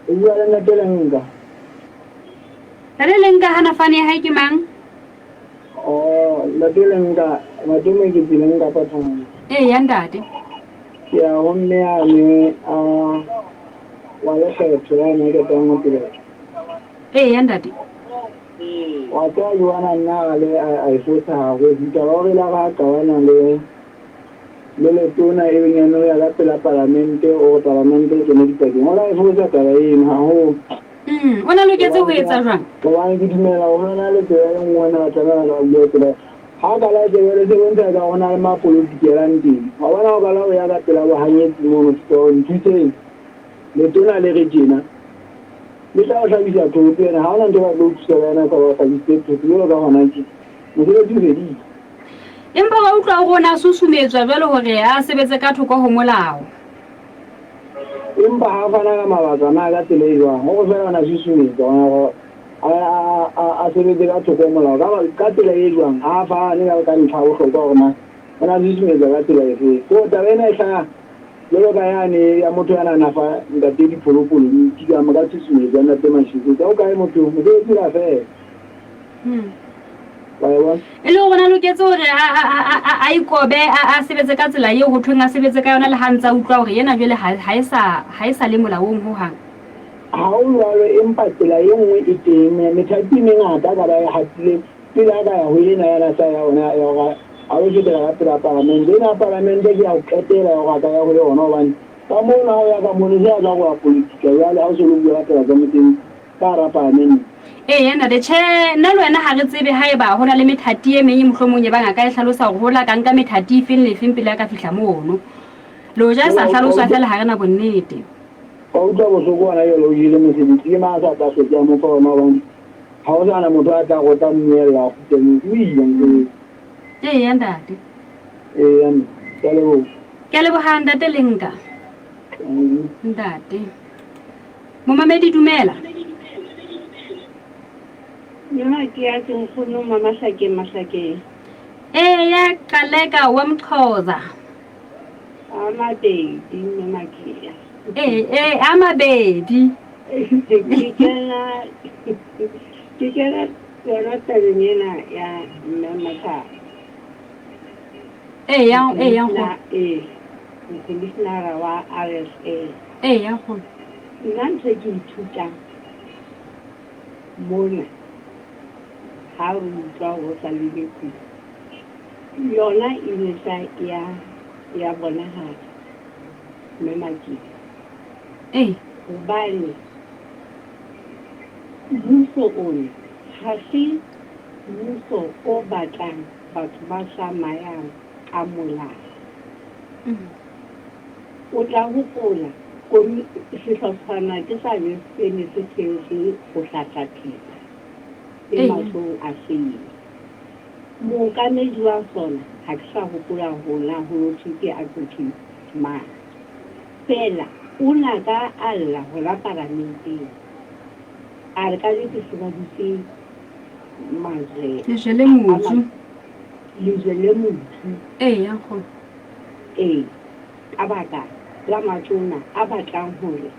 O bua le Ntate Lenka. Ntate Lenka hana fane ya hae ke mang? Oh, Ntate Lenka, Matome ke tseleng ka Pathane. Ee, ya ntate. Ke ya ho mme ane a wa lekgetho ya ne ke tang ho tebela. Eya ntate. Wa tseba Joana nna a le a e fosa haholo. Ditaba o re la ba qabana le le letona e beng yena o ya ka pela palamente o re palamente e kene dipakeng. O la e fosa taba eno haholo. O na loketse ho etsa jwang? Hobane ke dumela hore ho na le tsela e nngwe na tlameha ka bua tsela. Ha ka la tsebe se bontsha ka hona le mapolotikelang teng. Wa bona o kala o ya ka pela bohanyetsi mono fihla o nthuseng. Letona le re tjena. Le tla o hlabisa thoto ena. Ha hona ntho e ba tlo o thusa ka yona ka ba o hlabisitse thoto jwalo ka hona tje. Mosebetsi o fedile. Empa wa utlwa hore o ne a susumetswa jwale hore a sebetse ka thoko ho molao. Empa ha a fana ka mabaka na ka tsela e jwang? Hore feela o ne a susumetswa hore a sebetse ka thoko ho molao. Ka tsela e jwang? Ha a fane ka ntlha ya bohlokwa hore na o ne a susumetswa ka tsela efe. So taba ena e hlaha jwalo ka yane ya motho ya nang a fa ntate dipholopolo ditikama ka tshusumetso ya ntate Mashiko. Tsa o kae motho? Mosebetsi o la fela. Wa e bona? E le hore o ne a loketse hore a ikobe, a sebetse ka tsela eo ho thweng a sebetse ka yona le ha ntse a utlwa hore yena jwale ha e sa, ha e sa le molaong hohang. Ha ho jwalo, empa tsela e nngwe e teng. Methati e mengata a ka ba e hatile pele a ka ya ho ena ya na sa ya ona ya hore a lo fetela ka pela palamente. Ena ya palamente ke ya ho qetela ya hore a ka ya ho yona hobane ka mona ha o ya ka mono se a tla go ya politika jwale ha o se lo bua ka taba tsa mosebetsi ka hara palamente. Eya ntate, tjhe nna le wena ha re tsebe haeba ho na le methati e meng e mohlomong e bang a ka e hlalosa hore ho la ka nka methati e feng le e feng pele a ka fihla mono. Le hoja e sa hlaloswa feela ha re na bonnete. Wa utlwa bohloko hona jwale o jele mosebetsi ke mang a sa tla hlotse a mo fa ona hobane ha ho sana motho a tla re o tla mmuella a kgutle moo o ile mosebetsi. Eya ntate. Eya mme, ke a leboha. Ke a leboha ntate Lenka. Ntate. Momamedi dumela. Nna ke ya ke nkgono Mamahlakeng Mahlakeng. Eya Qaleka wa Mxhosa. A mabedi mme Makia. Ee, ee, a mabedi. Ke kena ke kena yona tabeng ena ya mme Mathabo. Eya, eya nkgono. Ee, mokomishinara wa RSA. Eya nkgono. Nna ntho e ke ithutang mona ha re utlwa ho sa lelekwe yona e ne sa ya ya bonahala mme Makile. Ee. Hobane mmuso ona ha se mmuso o batlang batho ba tsamayang ka molao. O tla hopola sehlotshwana ke sane se ne se theotswe ho hlahla thipa e mahlong a sele. Mookamedi wa sona ha ke sa hopola hore na ho no thwe ke advocate mang. Feela o na ka a lla hona paramenteng a re kajeko se ba dutse majwe Lejwe le motsu. Lejwe le motsu. Eya nkgono. Ee, ka baka la matona a batlang hore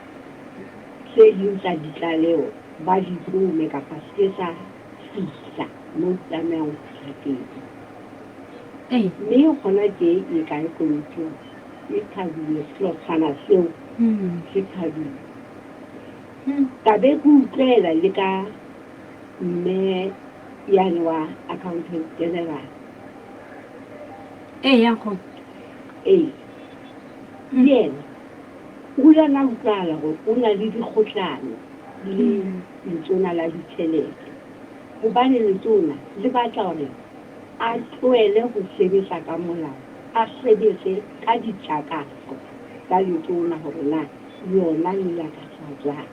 tse ding tsa ditlaleho ba di tsome kapa se ke sa fihla mo di tlamehang ho fihla teng. Mme hona tje e kae komiti e thabile, sehlotshwana seo se thabile. Ka be ke utlwela le ka mme yane wa Accountant General. Eya nkgono. Ee, le yena o ile a na utlwahala hore o na le dikgohlano le letona la ditjhelete hobane letona le batla hore a tlohele ho sebetsa ka molao, a sebetse ka ditakatso tsa letona hore na lona le lakatsa jwang.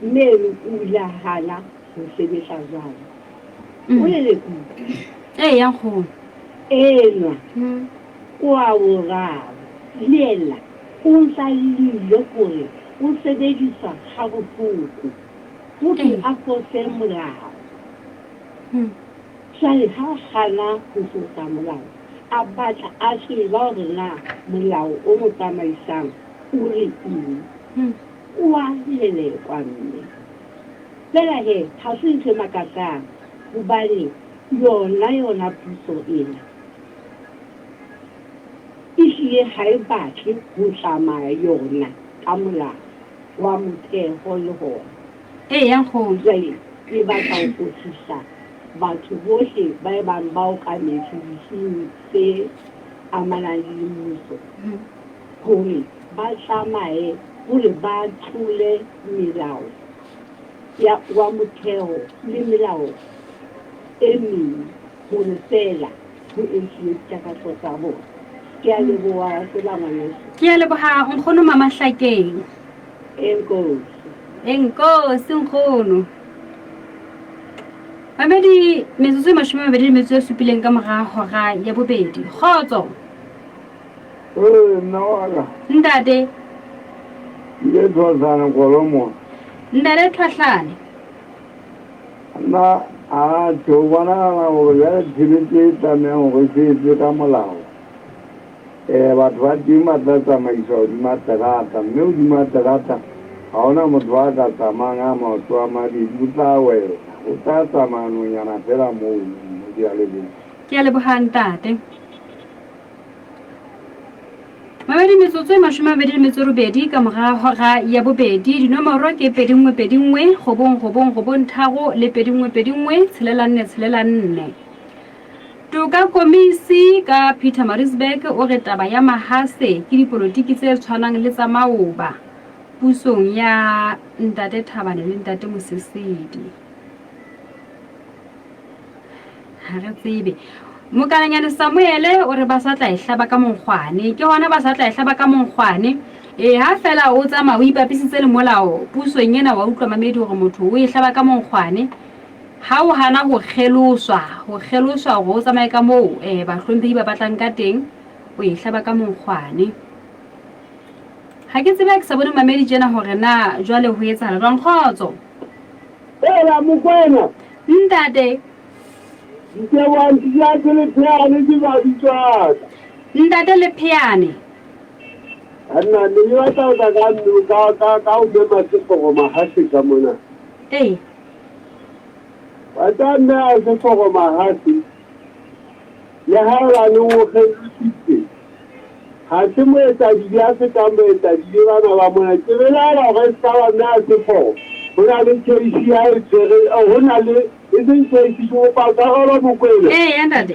Mme eno o ile a hana ho sebetsa jwalo. O lelekuwe. Eya nkgono. Enwa oa boraro le yena o ntsa llile hore o sebediswa habohloko, ho thwe a fose molao. Jwale ha a hana ho fosa molao, a batla a tseba hore na molao o mo tsamaisang o re eng, oa lelekwa mme. Feela he, ha se ntho e makatsang, hobane yona yona puso ena ehlile ha e batle ho tsamaya yona. ka molao wa motheo le hona. Eya, nkgono. Jwale ke batla ho kwetlisa batho bohle ba e bang ba okametswe ditsing tse amanang le mmuso hore ba tsamaye hore ba tlole melao ya wa motheo le melao e meng hore feela ho etsuwe ditakatso tsa bona. Ke a leboha wa tseba ngwaneso. Ke a leboha nkgono Mamahlakeng. Enkosi. Enkosi nkgono. Mamedi metsotso e 27 le metso e supileng ka mora hora ya bobedi. Kgotso. Ee, nna wa ka. Ntate. Ke Thwahlane Kolomo. Ntate Thwahlane. Nna a tjho ho bonahala hore jwale tshebetso e tlamehang hore e sebetswe ka molao. Um batho ba teng ba tla tsamaiswa hodima terata, mme hodima terata ha hona motho a ka tsamayang a maoto a mabedi, o tla wela, o tla tsamaya nonyana fela mono. Ke a leboha. Ke a leboha ntate. Mamedi metsotso e 28 ka mora hora ya bobedi. Dinomoro ke 2 1 2 1 9 9 9 3 le 2 1 2 1 6 4 6 4. Toka Komisi ka Pietermaritzburg o re taba ya Mahase ke dipolotiki tse tshwanang le tsa maoba pusong ya Ntate Thabane le Ntate Mosesedi. Ha re tsebe. Mokalanyane Samuele o re ba sa tla e hlaba ka monkgwane. Ke hona ba sa tla e hlaba ka monkgwane. E ha fela o tsamaya o ipapisitse le molao pusong ena wa utlwa mamedi hore motho o e hlaba ka monkgwane. Ha o hana ho kgeloswa, ho kgeloswa hore o tsamaye ka moo eh bahlomphehi ba batlang ka teng, o e hlaba ka monkgwane. Ha ke tsebe ha ke sa bone mamedi tjena hore na jwale ho etsahala jwang. Kgotso. Hela Mokwena. Ntate. Diteboho Ntate Lepheane ke mabitso a ka. Ntate Lepheane. Anna ne ke batla ho tla ka ka ka ka ho mema Seforo Mahase ka mona. Ee. Wa tseba mme a Seforo Mahase le ha ebaneng o kgelositse ha se moetsadibe a fetang boetsadibe bana ba mona. Ke belaela hore e se ka ba mme a Seforo ho na le case ya e tshwere ho na le e seng case ke kopa tshwarelo Mokwena. Ee, ntate.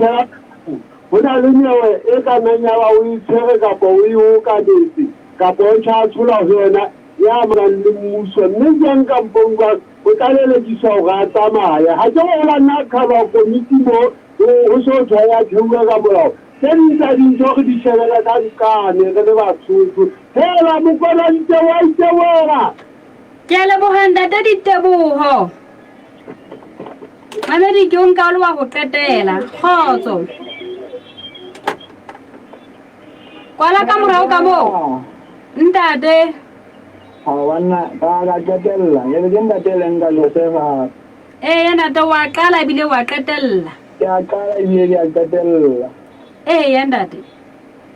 Ho na le nyewe e ka nnang ya ba o e tshwere kapa o e okametse kapa o tjha tsholwa ho yona ya amanang le mmuso mme jwang kampong jwang o tla lelekiswa hore a tsamaye. Ha ke re o la nna a qhalwa komiti mo ho so thwe ya theuwe ka molao. Tse ding tsa dintho re di shebele ka nqane re le Basotho. Hela Mokwena Diteboho a iteboha. Ke a leboha ntate Diteboho. Mamedi ke o nka o le wa ho qetela. Kgotso. Kwala ka morao ka moo. Ntate. Ha banna ka ka qetella. Ke be ke ntate le nka Josefa hape. Eya ntate wa qala ebile wa qetella. Ke a qala ebile ke a qetella. Eya ntate.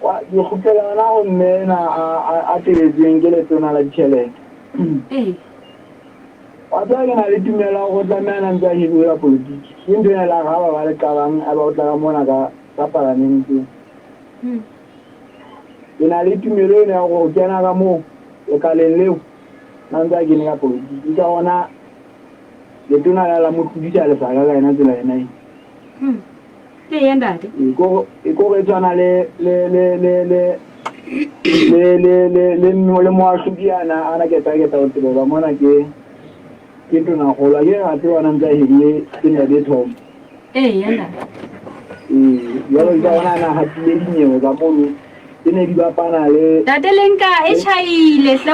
Wa ke kgutlela hona ho mme ena a a tebetsweng ke letona la ditjhelete. Ee. Wa tseba ke na le tumelo ya hore o tlameha na ntse a hiruwe ka polotiki. Ke ntho ena la re ha ba ba le qabang a ba o tla ka mona ka ka palamenteng. Ke na le tumelo ena ya hore o kena ka moo lekaleng leo na ntse a kene ka polotiki. Ka hona letona la la mo tlodisa lesaka ka yona tsela ena e. Eya ntate. E ko e ko re tshwana le le le le le le le le le le moahlodi ana ana keta keta ho tebelwa mona ke ke tonakgolo. A ke re a tseba ona ntse a hiruwe ke ntate Tom. Eya ntate. Ee, jwalo ka ona ana hatile dinyewe ka mono tse ne di bapana le Ntate le nka e tjhaile hle.